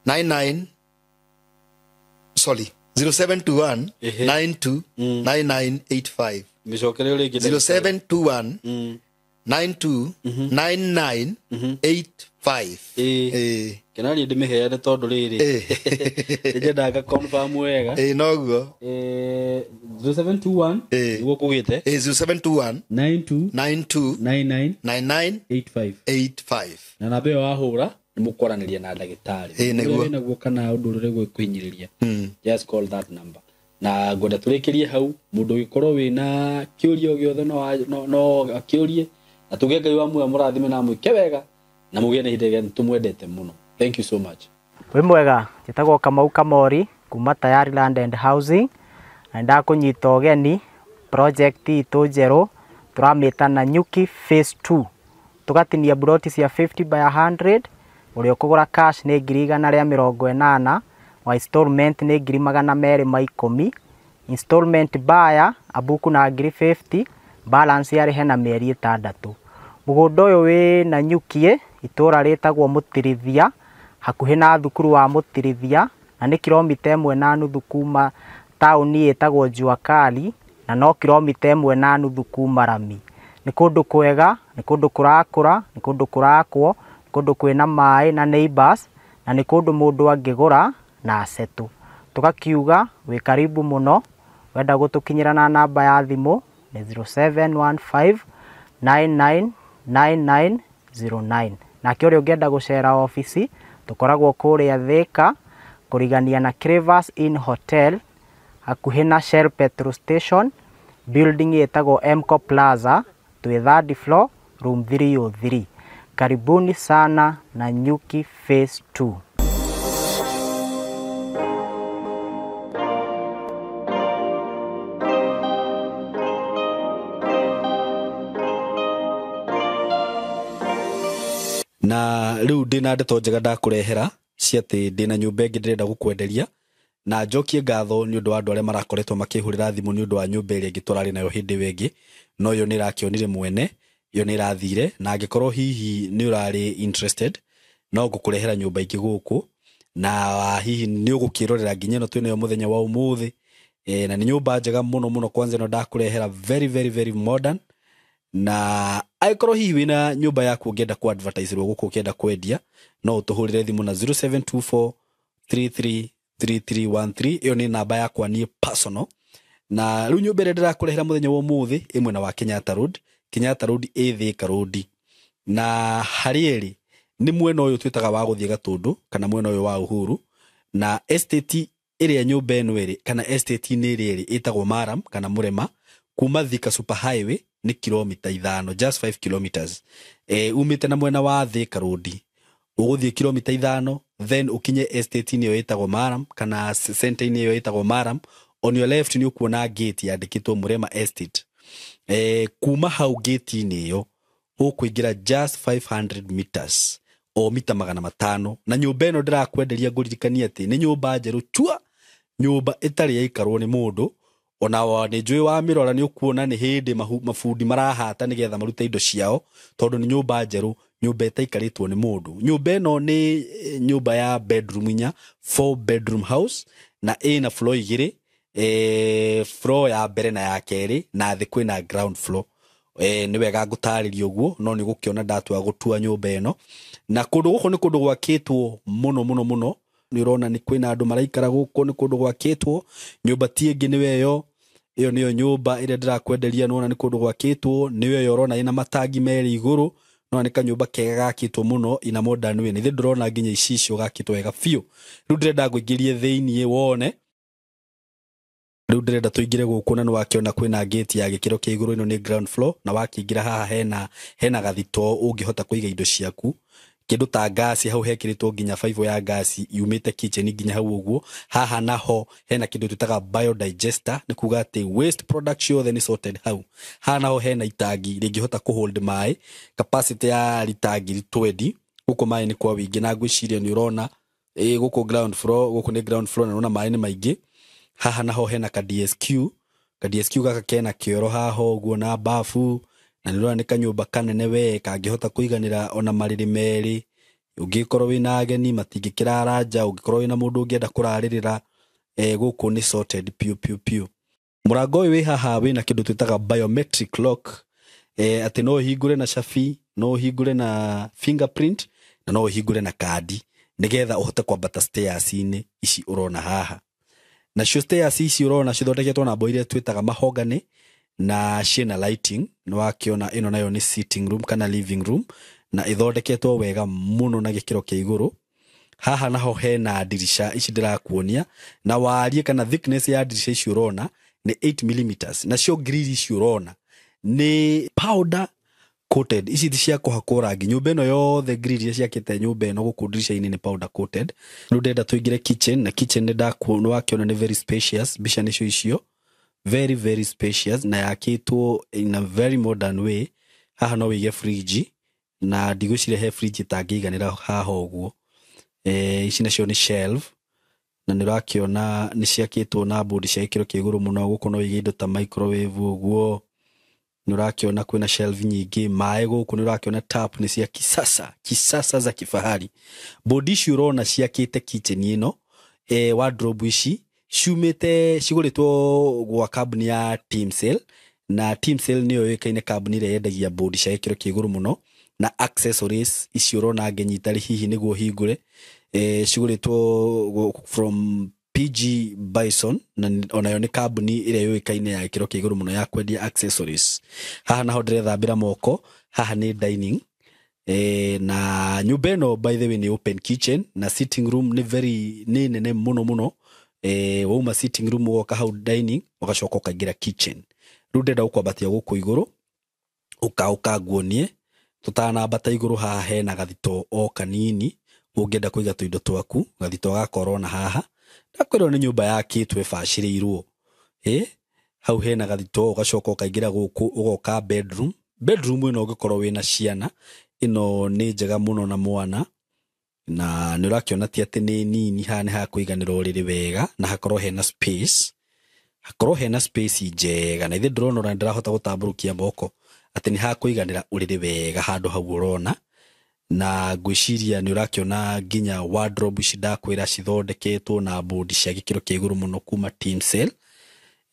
99, sorry, 0721 92 9985. Mĩcokere rĩngĩ. 0721 92 9985. Kena niĩ ndĩmĩheane tondũ rĩrĩ nĩnyendaga confirm wega. Ĩĩ, noguo. 0721 nĩguo kũgĩte. 0721 92 92 99 99 85. 85. Na namba ĩyo wahũra nĩ mũkwaranĩria na ndagĩtarĩ. Nĩguo. Ũrĩa wĩnaguo kana ũndũ ũrĩa gwĩkũhinyĩrĩria, just call that number. Na ngwenda tũrĩkĩrie hau, mũndũ ũngĩkorwo wĩna kĩũria o gĩothe no akĩũrie, na tuge Ngai wa muoyo mũrathime na mwĩke wega na mũgĩe na ihinda rĩega, tũmwendete mũno. Thank you so much. Wĩ mwega, njĩtagwo Kamau Kamori kuma Tayari Land and Housing, na ndakũnyita ũgeni project itũ njerũ tũramĩta Nanyuki Phase 2. Tũgatinia buroti cia 50 by 100, ũrĩa ũkũgũra cash nĩ 180,000, wa installment nĩ 210,000, installment buyer abuku na 50,000, balance yarĩhe na mĩeri 6. Mũgũnda ũyũ wĩ Nanyuki, itũra rĩtagwo Mũtirithia, hakuhĩ na thukuru wa Mũtirithia, na nĩ kilomita 1.5 kuma taũni ĩtagwo Jua Kali, na no kilomita 1.5 kuma Rami. Nĩ kũndũ kwega, nĩ kũndũ kũrakũra, nĩ kũndũ kũrakwo, nĩ kũndũ kwĩna maĩ na neighbors, na nĩ kũndũ mũndũ angĩgũra na asetũ. Tũgakiuga wĩ karibu mũno, wenda gũtũkinyĩra na namba ya thimũ nĩ 0715 999909. Nake ũrĩa ũngĩenda gũcera obici, tũkoragwo kũrĩa Thika, kũrigania na Crevas Inn Hotel, hakuhĩ na Shell petrol station, building ĩtagwo Mco Plaza, twĩ third floor, room 303. Karibuni sana Nanyuki Phase 2. Na rĩu ndĩna ndeto njega ndakũrehera cia atĩ ndĩna nyũmba ĩngĩ ndĩrenda gũkwenderia, na njokie ngatho nĩ ũndũ wa andũ arĩa marakoretwo makĩhũrĩra thimũ nĩ ũndũ wa nyũmba ĩrĩa ĩngĩ tũrarĩ nayo hĩndĩ ĩyo ĩngĩ, no yo nĩ ĩrakĩonire mwene, ĩyo nĩ ĩrathire, na angĩkorwo hihi nĩ ũrarĩ interested no ngũkũrehera nyũmba ingĩ gũkũ, na hihi nĩ ũgũkĩrorera nginya ĩno twĩnayo mũthenya wa ũmũthĩ. Na nĩ nyũmba njega mũno mũno, kwanza ĩno ndakũrehera very very very modern. Na angĩkorwo hihi wĩna nyũmba yaku ũngĩenda ku advertise rwo gũkũ, ũkĩenda kwendia, no ũtũhũrĩre thimũ na 0724 333313. Ĩyo nĩ namba yakwa niĩ personal. Na rĩu nyũmba ĩrĩa ndĩrakũrehera mũthenya wa ũmũthĩ ĩ mwena wa Kenyatta Road. Kenyatta Road ĩ Thika Road, na harĩa ĩrĩ nĩ mwena ũyũ twĩtaga wa gũthiĩ Gatũndũ kana mwena ũyũ wa Uhuru, na estate ĩrĩa nyũmba ĩno ĩrĩ kana estate-inĩ ĩrĩa ĩrĩ ĩtagwo Maram kana Mũrema, kuma Thika Super Highway nĩ kilomita 5, just 5 kilometers. Umĩte na mwena wa Thika Road ũgũthiĩ kilomita 5, then ũkinye estate-inĩ ĩyo ĩtagwo Maram kana center-inĩ ĩyo ĩtagwo Maram. On your left nĩ ũkuona gate yandĩkĩtwo Mũrema Estate. Kuma hau gate-inĩ ĩyo ũkũingĩra just 500 meters, o mita 500, na nyũmba ĩno ndĩrakwenderia ngũririkanie atĩ nĩ nyũmba njerũ chua, nyũmba ĩtarĩ yaikarwo nĩ mũndũ. Ona nĩ njũĩ wa mĩrora nĩ ũkuona nĩ hĩndĩ mabundi marahata nĩgetha marute indo ciao, tondũ nĩ nyũmba njerũ, nyũmba ĩtaikarĩtwo nĩ mũndũ. Nyũmba ĩno nĩ nyũmba ya bedroom 4, 4 bedroom house, na ĩna floor 2, floor ya mbere na ya kerĩ, na thĩ kwĩna ground floor. Nĩ wega ngũtarĩria ũguo, no nĩ ũgũkĩona ndatua gũtua nyũmba ĩno. Na kũndũ gũkũ nĩ kũndũ gwakĩtwo mũno mũno mũno, nĩ ũrona nĩ kwĩna andũ maraikara gũkũ, nĩ kũndũ gwakĩtwo nyũmba ti ĩngĩ nĩwe ĩyo. Ĩyo nĩyo nyũmba ĩrĩa ndĩrakwenderia, nĩwona nĩ kũndũ gwakĩtwo, nĩyo ĩyo ũrona ĩna matangi merĩ igũrũ, no nĩ kanyũmba kega gakĩtwo mũno ina modern way. Nĩ ndĩrona nginya icicio gakĩtwo wega biũ. Rĩu ndĩrenda ngũingĩrie thĩiniĩ wone. Rĩu ndĩrenda tũingĩre gũkũ, na nĩwakĩona kwĩna gate ya gĩkĩro kĩa igũrũ, ĩno nĩ ground floor, na wakĩingĩra haha hena gathito ũngĩhota kũiga indo ciaku. Kĩndũ ta ngasi hau hekĩrĩtwo nginya baibũ ya ngasi yumĩte kitchen nginya hau ũguo. Haha naho hena kĩndũ twĩtaga biodigester, nĩ kuga atĩ waste product ciothe nĩ sorted hau. Haha naho hena itangi rĩngĩhota kũhold maĩ capacity ya rita 20,000. Gũkũ maĩ nĩ kwa wĩingĩ, na ngwĩciria nĩ ũrona ĩ gũkũ ground floor, gũkũ nĩ ground floor, na ũrona maĩ nĩ maingĩ. Haha naho hena ka DSQ, ka DSQ gaka kena kĩoro haha ũguo na bafu, na nĩ ũrona nĩ kanyũmba kanene we kangĩhota kũiganĩra ona marĩrĩ merĩ. Ũngĩkorwo wĩna ageni matingĩkĩrara nja, ũngĩkorwo wĩna mũndũ ũngĩenda kũrarĩrĩra, gũkũ nĩ sorted piũ piũ piũ. Mũrango ũyũ wĩ haha wĩna kĩndũ twĩtaga biometric lock, atĩ no ũhingũre na cabi, no ũhingũre na fingerprint, na no ũhingũre na kandi, nĩgetha ũhote kwambata stairs-inĩ ici ũrona haha. Nacio stairs ici ũrona cithondeketwo na mbao iria twĩtaga mahogany, na ciĩna lighting. Nĩ wakĩona ĩno nayo nĩ sitting room kana living room, na ĩthondeketwo wega mũno na gĩkĩro kĩa igũrũ. Haha naho hena ndirica ici ndĩrakuonia, na wariĩ kana thickness ya ndirica ici ũrona nĩ 8 millimeters. Nacio grill ici ũrona nĩ powder coated, ici ti cia kũhakwo rangi. Nyũmba ĩno yothe, grill iria ciakĩte nyũmba ĩno gũkũ ndirica-inĩ nĩ powder coated. Rĩu ndĩrenda tũingĩre kitchen, na kitchen nĩ wakĩona nĩ very spacious. Mbica nĩcio icio, very very spacious, na yakĩtwo in a very modern way. Haha no wĩige fridge, na ndigwĩciria he fridge ĩtangĩiganĩra haha ũguo. Ici nacio nĩ shelf, na nĩ ũrakĩona nĩ ciakĩtwo na board cia gĩkĩro kĩa igũrũ mũno. Gũkũ no wĩige indo ta microwave ũguo. Nĩ ũrakĩona kwĩna shelf nyingĩ. Maĩ gũkũ nĩ ũrakĩona tap nĩ cia kisasa kisasa, za kifahari. Board ici ũrona ciakĩte kitchen ĩno, wardrobe ici ciumĩte cigũrĩtwo gwa kambuni ya Teamsale, na Teamsale nĩyo yũĩkaine kambuni ĩrĩa yendagia board cia gĩkĩro kĩa igũrũ mũno na accessories ici ũrona ngĩnyita hihi nĩguo hingũre, cigũrĩtwo from PG Bison, na onayo nĩ kambuni ĩrĩa yũĩkaine ya gĩkĩro kĩa igũrũ mũno ya kwendia accessories. Haha naho ndĩrethambĩra moko. Haha nĩ dining, na nyũmba ĩno by the way nĩ open kitchen, na sitting room nĩ very nĩ nene mũno mũno. Wauma sitting room ũgoka hau dining, ũgacoka ũkaingĩra kitchen. Rĩu ndĩrenda gũkwambatia gũkũ igũrũ, ũka ũka nguonie. Tũtanambata igũrũ, haha hena gathito o kanini ũngĩenda kũiga tũindo twaku, gathito gakorwo na haha. Ndakwĩrwo nĩ nyũmba yakĩtwo ĩbacĩrĩirwo. Hau hena gathito, ũgacoka ũkaingĩra gũkũ, ũgoka bedroom. Bedroom ĩno ũngĩkorwo wĩna ciana, ĩno nĩ njega mũno na mwana, na nĩ ũrakĩona ti atĩ nĩ nini. Haha nĩ hakũiganĩra ũrĩrĩ wega, na hakorwo hena space, hakorwo hena space njega, na ithe ndĩrona ona ndĩrahota gũtambũrũkia moko atĩ nĩ hakũiganĩra ũrĩrĩ wega handũ hau ũrona. Na ngwĩciria nĩ ũrakĩona nginya wardrobe ici ndakwĩra cithondeketwo na board cia gĩkĩro kĩa igũrũ mũno kuma Teamsale.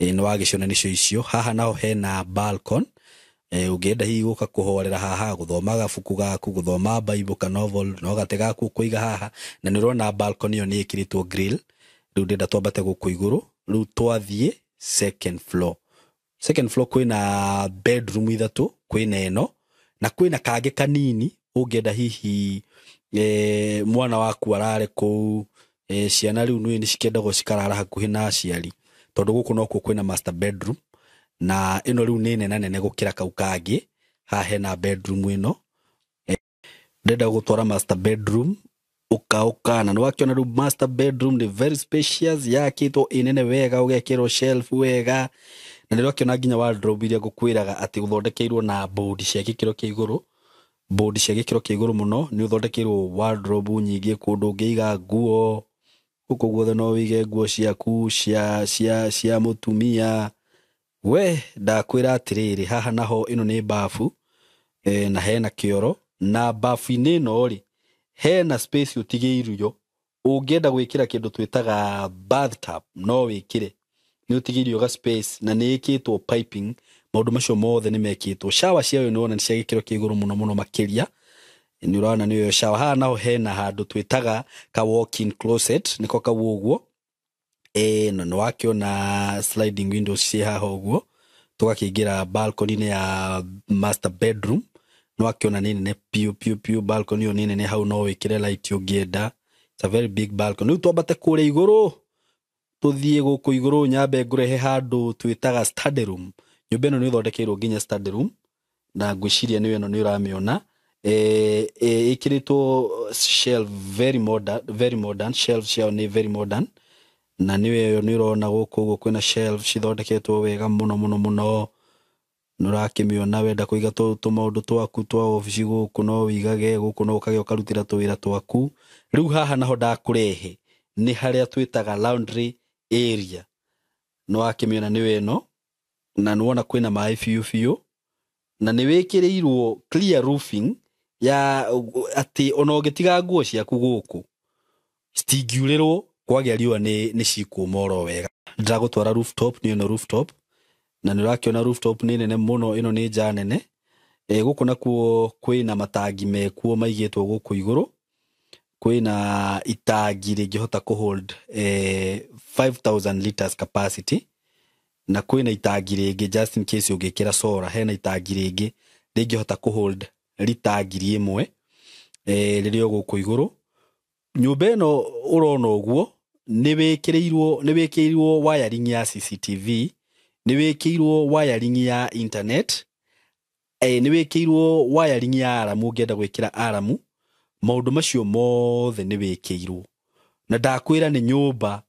Nĩ wagĩciona nĩcio icio. Haha naho hena balcony, ũngĩenda hihi gũka kũhorera haha, gũthoma gabuku gaku, gũthoma bible ka novel, no gatĩ gaku kũiga haha, na nĩ ũrona balcony ĩyo nĩ ĩkĩrĩtwo grill. Rĩu ndĩrenda twambate gũkũ igũrũ. Rĩu twathiĩ second floor. Second floor kwĩna bedroom ithatũ, kwĩna ĩno na kwĩna kangĩ kanini ũngĩenda hihi mwana waku arare kũu. Ciana rĩu nĩ cikĩendagwo cikarara hakuhĩ na aciari, tondũ gũkũ nokuo kwĩna master bedroom, na ĩno rĩu nĩ nene nene gũkĩra kau kangĩ. Haha hena bedroom ĩno. Ndĩrenda gũtwara master bedroom, ũka ũka, na nĩwakĩona rĩu master bedroom nĩ very spacious, yakĩtwo ĩ nene wega, ũgekĩrwo shelf wega, na nĩũrakĩona nginya wardrobe iria ngũkwĩraga atĩ ũthondekeirwo na board cia gĩkĩro kĩa igũrũ, board cia gĩkĩro kĩa igũrũ mũno. Nĩ ũthondekeirwo wardrobe nyingĩ, kũndũ ũngĩiga nguo. Gũkũ guothe no wĩige nguo ciaku cia mũtumia. We ndakwĩra atĩrĩrĩ, haha naho ĩno nĩ bafu, na hena kĩoro, na bafu-inĩ ĩno rĩ hena space ũtigĩirio ũngĩenda gwĩkĩra kĩndũ twĩtaga bathtub, no wĩkĩre. Nĩ ũtigĩirio ga space, na nĩ ĩkĩtwo piping, maũndũ macio mothe nĩ mekĩtwo. Shower ciayo nĩ wona nĩ cia gĩkĩro kĩa igũrũ mũno mũno makĩria. Nĩ ũrona nĩyo shower. Haha naho hena handũ twĩtaga ka walk-in closet, nĩko kau ũguo, na nĩ wakĩona sliding windows ciĩ haha ũguo. Tũgakĩingĩra balcony-inĩ ya master bedroom. Nĩ wakĩona nĩ nene piũ piũ piũ. Balcony ĩyo nĩ nene, hau no wĩkĩre light ũngĩenda. It's a very big balcony. Rĩu twambate kũrĩa igũrũ, tũthiĩ gũkũ igũrũ, nyambe ngũrehe handũ twĩtaga study room. Nyũmba ĩno nĩ ĩthondekeirwo nginya study room, na ngwĩciria nĩyo ĩno nĩ ũramĩona. Ĩkĩrĩtwo shelf very modern, very modern shelf ciao nĩ very modern, na nĩwe ĩyo nĩ ũrona gũkũ ũguo kwĩna shelf cithondeketwo wega mũno mũno mũno. Nĩ ũrakĩmĩona, wenda kũiga tũmaũndũ twaku twa obici gũkũ no wĩigage gũkũ, no ũkagĩa ũkarutĩra tũwĩra twaku. Rĩu haha naho ndakũrehe nĩ harĩa twĩtaga laundry area. Nĩ wakĩmĩona nĩwe ĩno, na nĩwona kwĩna maĩ biũ biũ, na nĩ wĩkĩrĩirwo clear roofing ya atĩ ona ũngĩtiga nguo ciaku gũkũ citingiurĩrwo kwagĩa riũa, nĩ cikũma oro wega. Ndĩragũtwara rooftop, nĩ ĩno rooftop, na nĩ ũrakĩona rooftop nĩ nene mũno, ĩno nĩ nja nene. Gũkũ nakuo kwĩna matangi mekuo maigĩtwo gũkũ igũrũ, kwĩna itangi rĩngĩhota kũhold 5000 liters capacity, na kwĩna itangi rĩngĩ just in case ũngĩkĩra solar, hena itangi rĩngĩ rĩngĩhota kũhold lita 1000 rĩrĩ o gũkũ igũrũ. Nyũmba ĩno ũrona ũguo nĩ wĩkĩrĩirwo wiring ya CCTV, nĩ wĩkĩirwo wiring ya internet, nĩ wĩkĩirwo wiring ya alarm ũngĩenda gwĩkĩra alarm. Maũndũ macio mothe nĩ wĩkĩirwo, na ndakwĩra nĩ nyũmba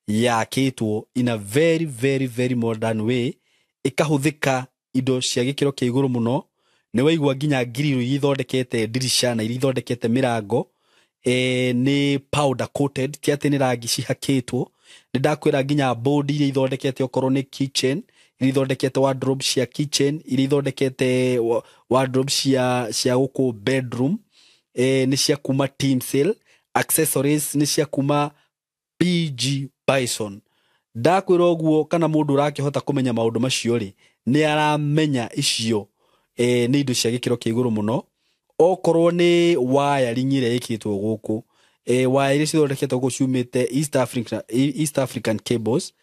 yakĩtwo in a very very very modern way, ĩkahũthĩka indo cia gĩkĩro kĩa igũrũ mũno. Nĩ waigua nginya grill iria ithondekete ndirisha na iria ithondekete mĩrango, nĩ powder coated, ti atĩ nĩ rangi cihakĩtwo. Nĩ ndakwĩra nginya board iria ithondekete okorwo nĩ kitchen, iria ithondekete wardrobe cia kitchen, iria ithondekete wardrobe cia gũkũ bedroom, nĩ cia kuma Team Sale. Accessories nĩ cia kuma PG Bison. Ndakwĩra ũguo, kana mũndũ ũrakĩhota kũmenya maũndũ macio rĩ, nĩ aramenya icio nĩ indo cia gĩkĩro kĩa igũrũ mũno. Okorwo nĩ wiring ĩrĩa ĩkĩtwo gũkũ, waya iria cithondeketwo gũkũ ciumĩte East African Cables.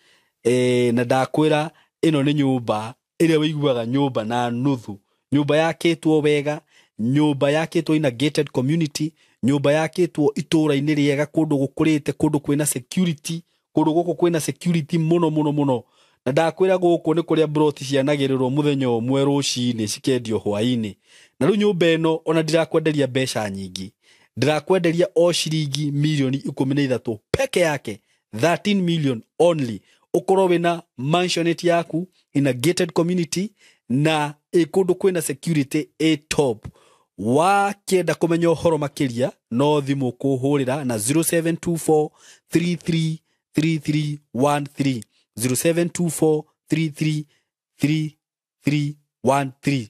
Na ndakwĩra ĩno nĩ nyũmba ĩrĩa wĩiguaga nyũmba na nuthu, nyũmba yakĩtwo wega, nyũmba yakĩtwo in a gated community, nyũmba yakĩtwo itũũra-inĩ rĩega, kũndũ gũkũrĩte, kũndũ kwĩna security, kũndũ gũkũ kwĩna security mũno mũno mũno. Na ndakwĩra gũkũ nĩ kũrĩa broti cianagĩrĩrwo mũthenya ũmwe rũcinĩ cikendio hwaĩ-inĩ. Na rĩu nyũmba ĩno ona ndirakwenderia mbeca nyingĩ, ndĩrakwenderia o ciringi mirioni 13 peke yake, 13 million only, ũkorwo wĩna mansionette yaku in a gated community na ĩ kũndũ kwĩna security ĩ top. Wakĩenda kũmenya ũhoro makĩria no thimũ kũhũrĩra na 0724 33 3313, 0724 33 3313.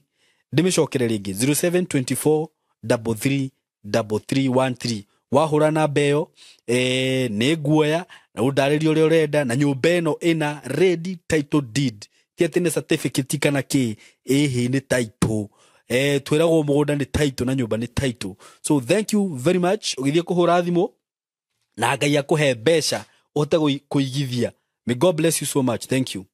Ndĩmĩcokere rĩngĩ, 0724 33 3313. Wahũra namba ĩyo, nĩ nguoya na ũndarĩrie ũrĩa ũrenda. Na nyũmba ĩno ĩna ready title deed, ti atĩ nĩ certificate kana kĩ, ĩhĩ nĩ title. Twĩragwo mũgũnda nĩ title na nyũmba nĩ title. So thank you very much. Ũgĩthiĩ kũhũra thimũ na Ngai akũhe mbeca ũhote kũigithia. May God bless you so much. Thank you.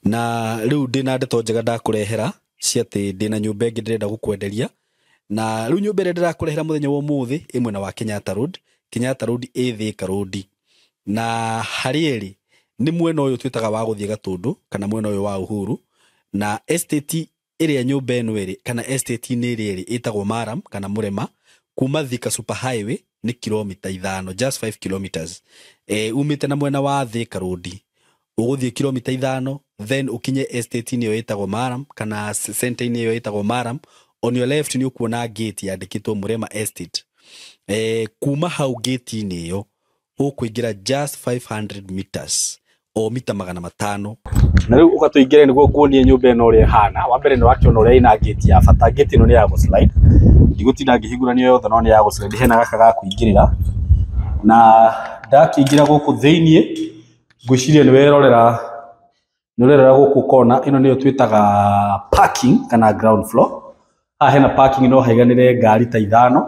Na rĩu ndĩna ndeto njega ndakũrehera cia atĩ ndĩna nyũmba ĩngĩ ndĩrenda gũkwenderia. Na rĩu nyũmba ĩrĩa ndĩrakũrehera mũthenya wa ũmũthĩ ĩ mwena wa Kenyatta Road. Kenyatta Road ĩ Thika Road, na harĩa ĩrĩ nĩ mwena ũyũ twĩtaga wa gũthiĩ Gatũndũ kana mwena ũyũ wa Uhuru. Na estate ĩrĩa nyũmba ĩno ĩrĩ kana estate-inĩ ĩrĩa ĩrĩ ĩtagwo Maram kana Mũrema. Kuma Thika Super Highway nĩ kilomita 5, just 5 kilometers. Umĩte na mwena wa Thika Road ũgũthiĩ kilomita 5, then ũkinye estate-inĩ ĩyo ĩtagwo Maram kana center-inĩ ĩyo ĩtagwo Maram. On your left nĩ ũkuona gate yandĩkĩtwo Mũrema Estate. Kuma hau gate-inĩ ĩyo ũkũingĩra just 500 meters, o mita 500. Na rĩu ũgatũingĩre nĩguo nguonie nyũmba ĩno ũrĩa ĩhana. Wa mbere nĩ wakĩona ũrĩa ĩna gate ya bata. Gate ĩno nĩ ya gũslide, ndigũtinda ngĩhingũrania yothe, no nĩ ya gũslide. Hena gaka ga kũingĩrĩra, na ndakĩingĩra gũkũ thĩiniĩ ngwĩciria nĩ werorera, nĩ ũrerora gũkũ kona ĩno nĩyo twĩtaga parking kana ground floor. Haha hena parking, no haiganĩre ngari ta ithano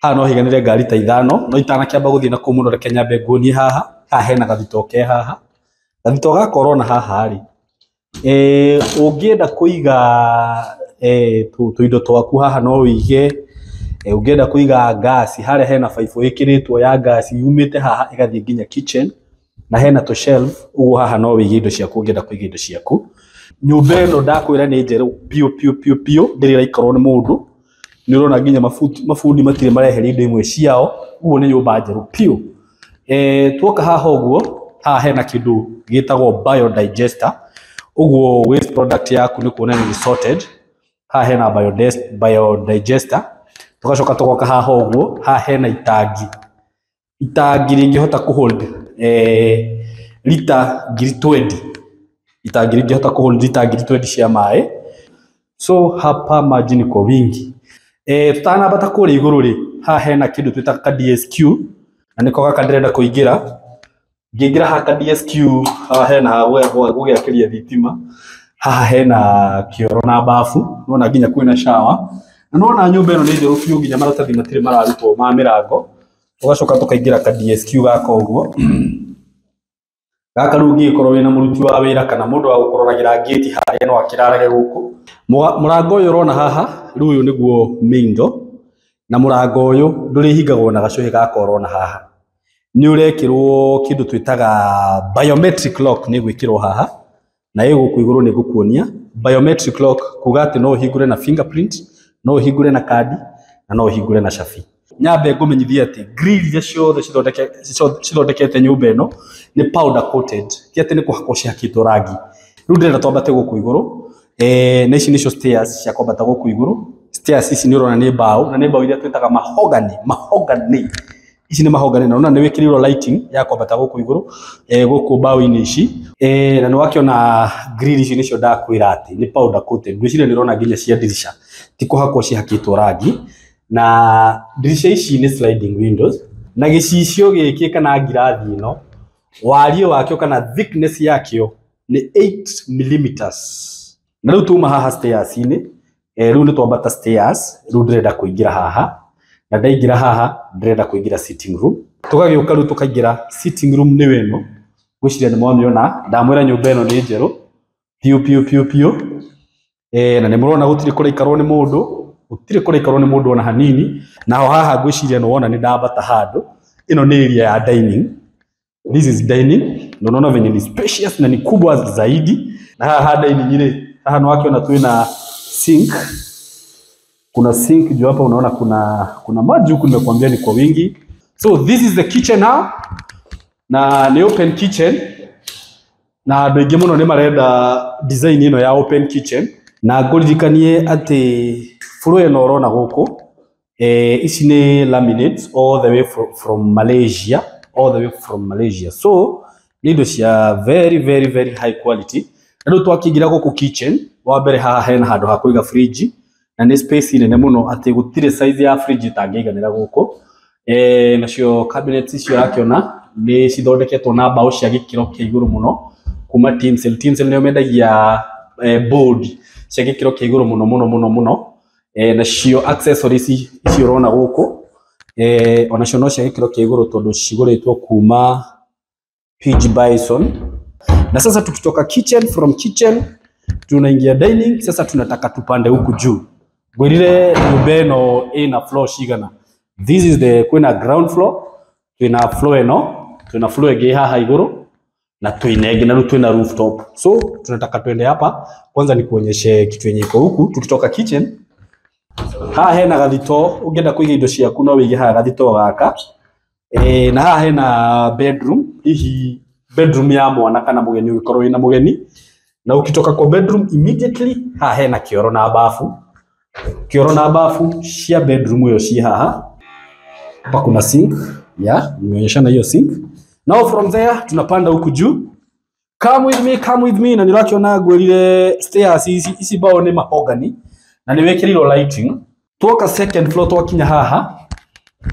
haha, no haiganĩre ngari ta ithano. No itanakĩamba gũthiĩ na kũu mũno, reke nyambe nguonie haha. Haha hena gathito ke haha, gathito gaka ũrona haha rĩ, ũngĩenda kũiga tũindo twaku haha no wĩige. Ũngĩenda kũiga ngasi harĩa hena baibũ ĩkĩrĩtwo ya ngasi yumĩte haha ĩgathiĩ nginya kitchen, na hena tũ shelf ũguo haha no wĩige indo ciaku ũngĩenda kũiga indo ciaku. Nyũmba ĩno ndakwĩra nĩ njerũ biũ biũ biũ biũ, ndĩrĩ ĩraikarwo nĩ mũndũ. Nĩ ũrona nginya mabundi matirĩ mareheria indo imwe ciao, ũguo nĩ nyũmba njerũ biũ. Tuoka haha ũguo, haha hena kĩndũ gĩtagwo biodigester, ũguo waste product yaku nĩ kuonania nĩ sorted. Haha hena biodigester. Tugacoka tũgoka haha ũguo, haha hena itangi, itangi rĩngĩhota kũ hold lita 20,000, itangi rĩngĩhota kũ hold lita 20,000 cia maĩ. So hapa maji ni kwa wingi. Tutanambata kũrĩa igũrũ rĩ, haha hena kĩndũ twĩtaga ka DSQ, na nĩko gaka ndĩrenda kũingĩra. Ngĩingĩra haha ka DSQ, haha hena ha gũgĩakĩria thitima, haha hena kĩoro na bafu, nĩwona nginya kwĩna shower. Na nĩwona nyũmba ĩno nĩ njerũ biũ, nginya maratathi matirĩ mararutwo ma mĩrango. Tũgacoka tũkaingĩra ka DSQ gaka ũguo. Gaka rĩu ũngĩgĩkorwo wĩna mũruti wa wĩra kana mũndũ wa gũkũroragĩra ngĩti harĩa no akĩrarage gũkũ. Mũrango ũyũ ũrona haha, rĩu ũyũ nĩguo main door, na mũrango ũyũ ndũrĩhingagwo na gacũhĩ gaka ũrona haha. Nĩ ũrekĩrwo kĩndũ twĩtaga biometric lock, nĩ gwĩkĩrwo haha, na ĩ gũkũ igũrũ nĩ ngũkuonia. Biometric lock kuga atĩ no ũhingũre na fingerprint, no ũhingũre na kandi, na no ũhingũre na cabi. Nyambe ngũmenyithie atĩ grill iria ciothe cithondekete nyũmba ĩno nĩ powder coated, ti atĩ nĩ kũhakwo cihakĩtwo rangi. Rĩu ndĩrenda twambate gũkũ igũrũ, na ici nĩcio stairs cia kwambata gũkũ igũrũ. Stairs ici nĩ ũrona nĩ mbaũ, na nĩ mbaũ iria twĩtaga mahogany, mahogany. Ici nĩ mahogany, na ũrona nĩ wĩkĩrĩirwo lighting ya kwambata gũkũ igũrũ, gũkũ mbaũ-inĩ ici. Na nĩ wakĩona grill ici nĩcio ndakwĩra atĩ nĩ powder coated. Ngwĩciria nĩ ũrona nginya cia dirisha ti kũhakwo cihakĩtwo rangi. Na dirisha ici nĩ sliding windows, na gĩcicio gĩkĩ kana ngirathi ĩno wariĩ wakĩo kana thickness yakĩo nĩ 8 millimeters. Na rĩu tuma haha stairs-inĩ, rĩu nĩ twambata stairs, rĩu ndĩrenda kũingĩra haha, na ndaingĩra haha ndĩrenda kũingĩra sitting room. Tũgagĩũka rĩu tũkaingĩra sitting room nĩyo ĩno, ngwĩciria nĩ mwamĩona, ndamwĩra nyũmba ĩno nĩ njerũ piũ piũ piũ piũ. Na nĩ mũrona gũtirĩ kũraikarwo nĩ mũndũ, gũtirĩ kũraikarwo nĩ mũndũ ona hanini. Naho haha ngwĩciria nĩ wona nĩ ndambata handũ, ĩno nĩ area ya dining. This is dining, na unaona venye ni spacious na ni kubwa zaidi. Na haha dining rĩ, haha nĩ wakĩona twĩna sink. Kuna sink juu hapa, unaona kuna maji huku, nimekuambia ni kwa wingi. So this is the kitchen now, na ni open kitchen, na andũ aingĩ mũno nĩ marenda design ĩno ya open kitchen. Na ngũririkanie atĩ floor ĩno ũrona gũkũ, ici nĩ laminates all the way from Malaysia, all the way from Malaysia. So nĩ indo cia very very very high quality. Na rĩu twakĩingĩra gũkũ kitchen, wa mbere haha hena handũ ha kũiga fridge, na nĩ space nene mũno atĩ gũtirĩ size ya fridge ĩtangĩiganĩra gũkũ. Nacio cabinets icio ũrakĩona nĩ cithondeketwo na mbaũ cia gĩkĩro kĩa igũrũ mũno kuma Tinsel. Tinsel nĩo mendagia board cia gĩkĩro kĩa igũrũ mũno mũno mũno mũno. Nacio accessories ici ũrona gũkũ, onacio no cia gĩkĩro kĩa igũrũ tondũ cigũrĩtwo kuma PG Bison. Na sasa tukitoka kitchen, from kitchen tunaingia dining. Sasa tunataka tupande huku juu. Ngwĩrire nyũmba ĩno ĩna floor cigana. This is the kwĩna ground floor, twĩna floor ĩno, twĩna floor ĩngĩ haha igũrũ, na twĩna ĩngĩ, na rĩu twĩna rooftop. So tunataka twende hapa kwanza nikuonyeshe kitu yenye iko huku. Tukitoka kitchen, haha hena gathito, ũngĩenda kũiga indo ciaku no wĩige haha gathito gaka. Na haha hena bedroom, hihi bedroom ya mwana kana mũgeni ũngĩkorwo wĩna mũgeni. Na ukitoka kwa bedroom immediately haha hena kĩoro na bafu. Kĩoro na bafu cia bedroom ĩyo ci haha. Hapa kuna sink, yeah, nimeonyeshana hiyo sink. Now from there tunapanda huku juu. Come with me, come with me. Na nĩũrakĩona ngwĩrire stairs ici mbaũ nĩ mahogany, na nĩ wĩkĩrĩirwo lighting. Tuoka second floor twakinya haha,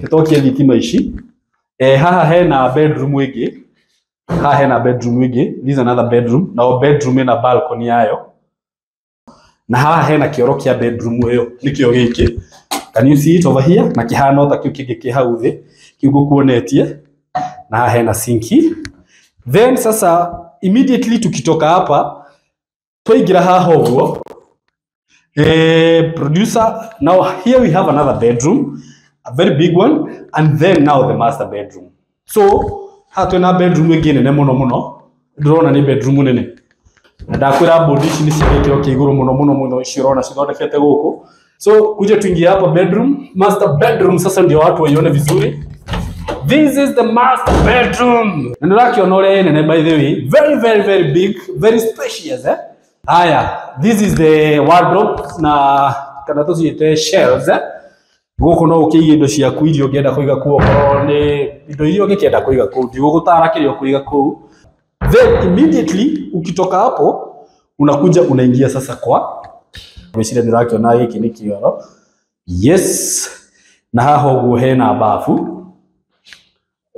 twakia thitima ici. Haha hena bedroom ĩngĩ. Haha hena bedroom ĩngĩ. This is another bedroom. Na bedroom ĩna balcony yayo. Na haha hena kĩoro kĩa bedroom ĩyo, nĩkĩo gĩkĩ. Can you see it over here? Na kĩhana ta kĩu kĩngĩ kĩ hau thĩ, kĩu ngũkuonetie. Na haha hena sinki. Then sasa immediately tukitoka hapa twaingĩra haha ũguo, Producer, now here we have another bedroom, a very big one, and then now the master bedroom. So haha twĩna bedroom ĩngĩ nene mũno mũno, ndĩrona nĩ bedroom nene. Na ndakwĩra bodi ici nĩ cia gĩkĩro kĩa igũrũ mũno mũno mũno, ici ũrona cithondekete gũkũ. So kuja tuingie hapa bedroom, master bedroom, sasa ndio watu waione vizuri. This is the master bedroom. Na nĩũrakĩona ũrĩa ĩ nene, by the way, very very very big, very spacious, eh? Haya, this is the wardrobe na kana tũciĩte shelves, eh? Gũkũ no ũkĩige indo ciaku iria ũngĩenda kũiga kũu, okorwo nĩ indo iria ũngĩkĩenda kũiga kũu, ndigũgũtara kĩrĩa ũkũiga kũu. Then immediately ukitoka hapo unakuja unaingia sasa kwa, ngwĩciria nĩũrakĩona gĩkĩ nĩ kĩoro. Yes, na haha ũguo hena bafu.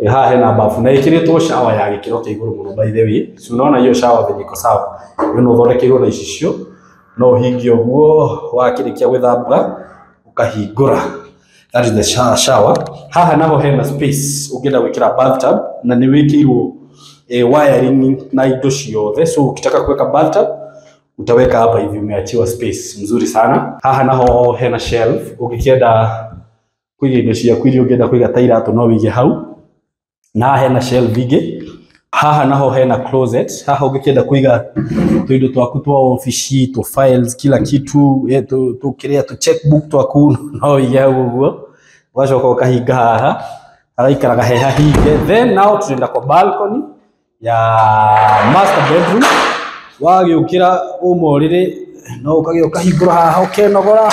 Haha hena bafu na ĩkĩrĩtwo shower ya gĩkĩro kĩa igũrũ mũno, by the way. Si unaona hiyo shower venye iko sawa? Hiyo no ũthondekeirwo na icicio, no ũhingie ũguo, wakĩrĩkia gwĩthamba ũkahingũra. That is the shower. Haha naho hena space ũngĩenda gwĩkĩra bathtub, na nĩ wĩkĩirwo wiring na indo ciothe, so ukitaka kuweka bathtub utaweka hapa hivi, umeachiwa space mzuri sana. Haha naho hena shelf ũngĩkĩenda kũiga indo ciaku iria ũngĩenda kũiga ta iratũ, no wĩige hau. Na haha hena shelf ingĩ. Haha naho hena closet. Haha ũngĩkĩenda kũiga tuindo twaku twa ofici, tu files, kila kitu, tu kĩrĩa tu checkbook twaku, no wĩige hau ũguo, ũgacoka ũkahinga haha, hagaikaraga he hahinge. Then now tunaenda kwa balcony ya master bedroom. Wagĩũkĩra uma ũrĩrĩ, no ũkagĩa ũkahingũra haha, ũkenogora,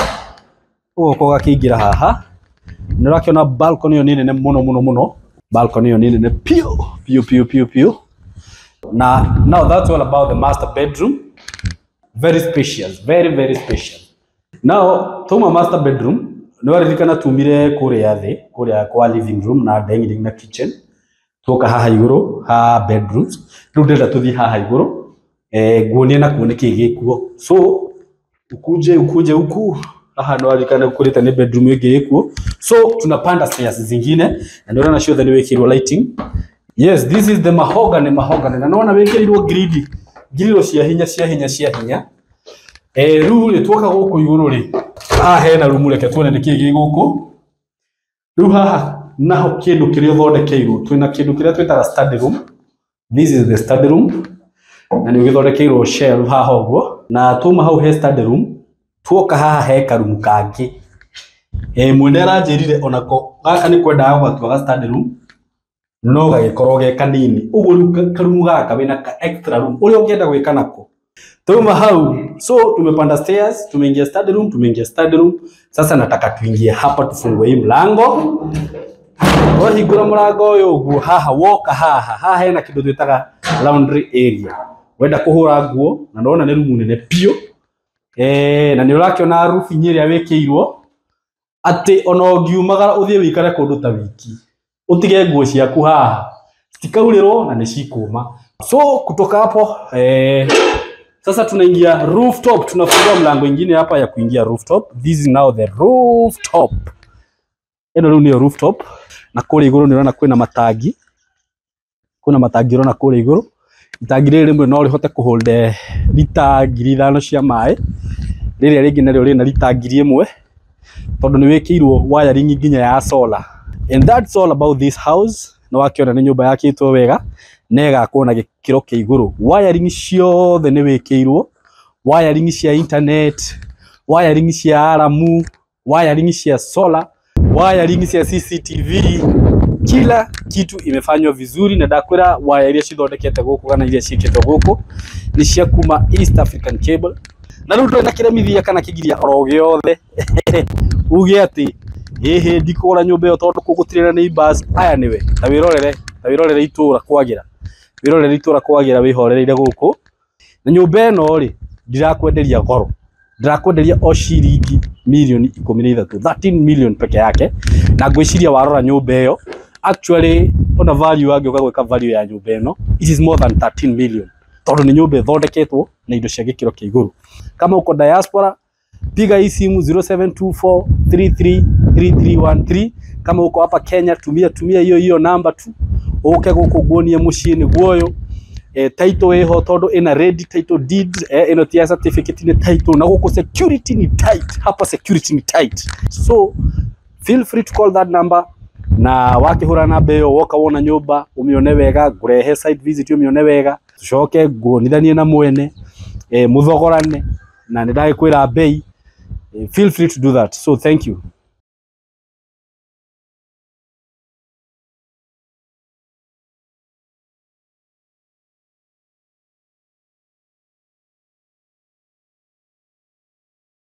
ũgoka ũgakĩingĩra haha. Nĩ ũrakĩona balcony ĩyo nĩ nene mũno mũno mũno. Balcony ĩyo nĩ nene piũ piũ piũ piũ piũ. Na now that's all about the master bedroom. Very spacious, very very spacious. Now tuma master bedroom, nĩ waririkana tumire kũrĩa thĩ, kũrĩa kwa living room na dining na kitchen, tuoka haha igũrũ ha bedrooms. Rĩu ndĩrenda tũthiĩ haha igũrũ, nguonie na kuo nĩkĩĩ gĩkuo. So ukuje ukuje huku, haha nĩ waririkana kũrĩte nĩ bedroom ĩngĩ ĩkuo. So tunapanda stairs zingine, na nĩ ũrona ciothe nĩ wĩkĩirwo lighting. Yes, this is the mahogany, mahogany, na nĩwona wĩkĩrĩirwo gridi, ngiriro cia hinya cia hinya cia hinya. Rĩu rĩ, tuoka gũkũ igũrũ rĩ, haha hena rumu, reke tuone nĩkĩĩ gĩ gũkũ. Rĩu haha naho kĩndũ kĩrĩa ũthondekeirwo, twĩna kĩndũ kĩrĩa twĩtaga study room. This is the study room, na nĩ ũgĩthondekeirwo shelf haha ũguo. Na tuma hau he study room, tuoka haha he karumu kangĩ. Mwene aranjĩrire onako gaka nĩ kwendaga gũgatua ga study room, no gagĩkorwo ge kanini ũguo. Rĩu karumu gaka wĩna ka extra room ũrĩa ũngĩenda gwĩka nako. Tuma hau, so tumepanda stairs, tumeingia study room, tumeingia study room. Sasa nataka tuingie hapa, tufungue hii mlango. Wahingũra mũrango ũyũ ũguo, haha woka haha, haha hena kĩndũ twĩtaga laundry area, wenda kũhũra nguo. Na ndona nĩ rumu nene piũ, na nĩ ũrakĩona roofing ĩrĩa wĩkĩirwo, atĩ ona ũngiumagara ũthiĩ wĩikare kũndũ ta wiki, ũtige nguo ciaku haha, citikaurĩrwo na nĩ cikũma. So kutoka hapo, sasa tunaingia rooftop, tunafungua mlango ingine hapa ya kuingia rooftop. This is now the rooftop. Ĩno rĩu nĩyo rooftop, na kũrĩa igũrũ nĩ ũrona kwĩna matangi, kwĩna matangi ũrona kũrĩa igũrũ. Itangi rĩrĩ rĩmwe no rĩhote kũhold lita 5,000 cia maĩ, rĩrĩa rĩngĩ narĩo rĩna lita 1,000, tondũ nĩ wĩkĩirwo wiring nginya ya solar. And that's all about this house. Nĩ wakĩona nĩ nyũmba yakĩtwo wega na ĩgakwo na gĩkĩro kĩa igũrũ. Wiring ciothe nĩ wĩkĩirwo, wiring cia internet, wiring cia alarm, wiring cia solar, wiring cia CCTV, kila kitu imefanywa vizuri. Na ndakwĩra waya iria cithondekete gũkũ kana iria ciĩkĩtwo gũkũ nĩ cia kuma East African Cable. Na rĩu ndũrĩ na kĩremithia kana kĩgiria oro gĩothe uge atĩ ĩhĩ ndikũgũra nyũmba ĩyo tondũ kũu gũtirĩ na neighbors aya. Nĩwe ta wĩrorere, ta wĩrorere itũra kwagĩra, wĩrorere itũra kwagĩra, wĩhorereire gũkũ. Na nyũmba ĩno rĩ, ndirakwenderia goro, ndirakwenderia o ciringi mirioni 13, 13 million peke yake. Na ngwĩciria warora nyũmba ĩyo, actually ona value angĩũka gwĩka value ya nyũmba ĩno, it is more than 13 million, tondũ nĩ nyũmba ĩthondeketwo na indo cia gĩkĩro kĩa igũrũ. Kama uko diaspora, piga hii simu 0724333313. Kama uko hapa Kenya, tumia tumia hiyo hiyo namba tu, uke gũkũ nguonie mũciĩ nĩguo ũyũ. Title ĩho tondũ ĩna ready title deed, ĩno ti ya certificate, nĩ title. Na gũkũ security ni tight, hapa security ni tight. So feel free to call that number, na wakĩhũra namba ĩyo, woka wona nyũmba ũmĩone wega, ngũrehe site visit ũmĩone wega, tucoke nguonithanie na mwene, mũthogorane na nĩ ndagĩkwĩra bei. Feel free to do that. So thank you.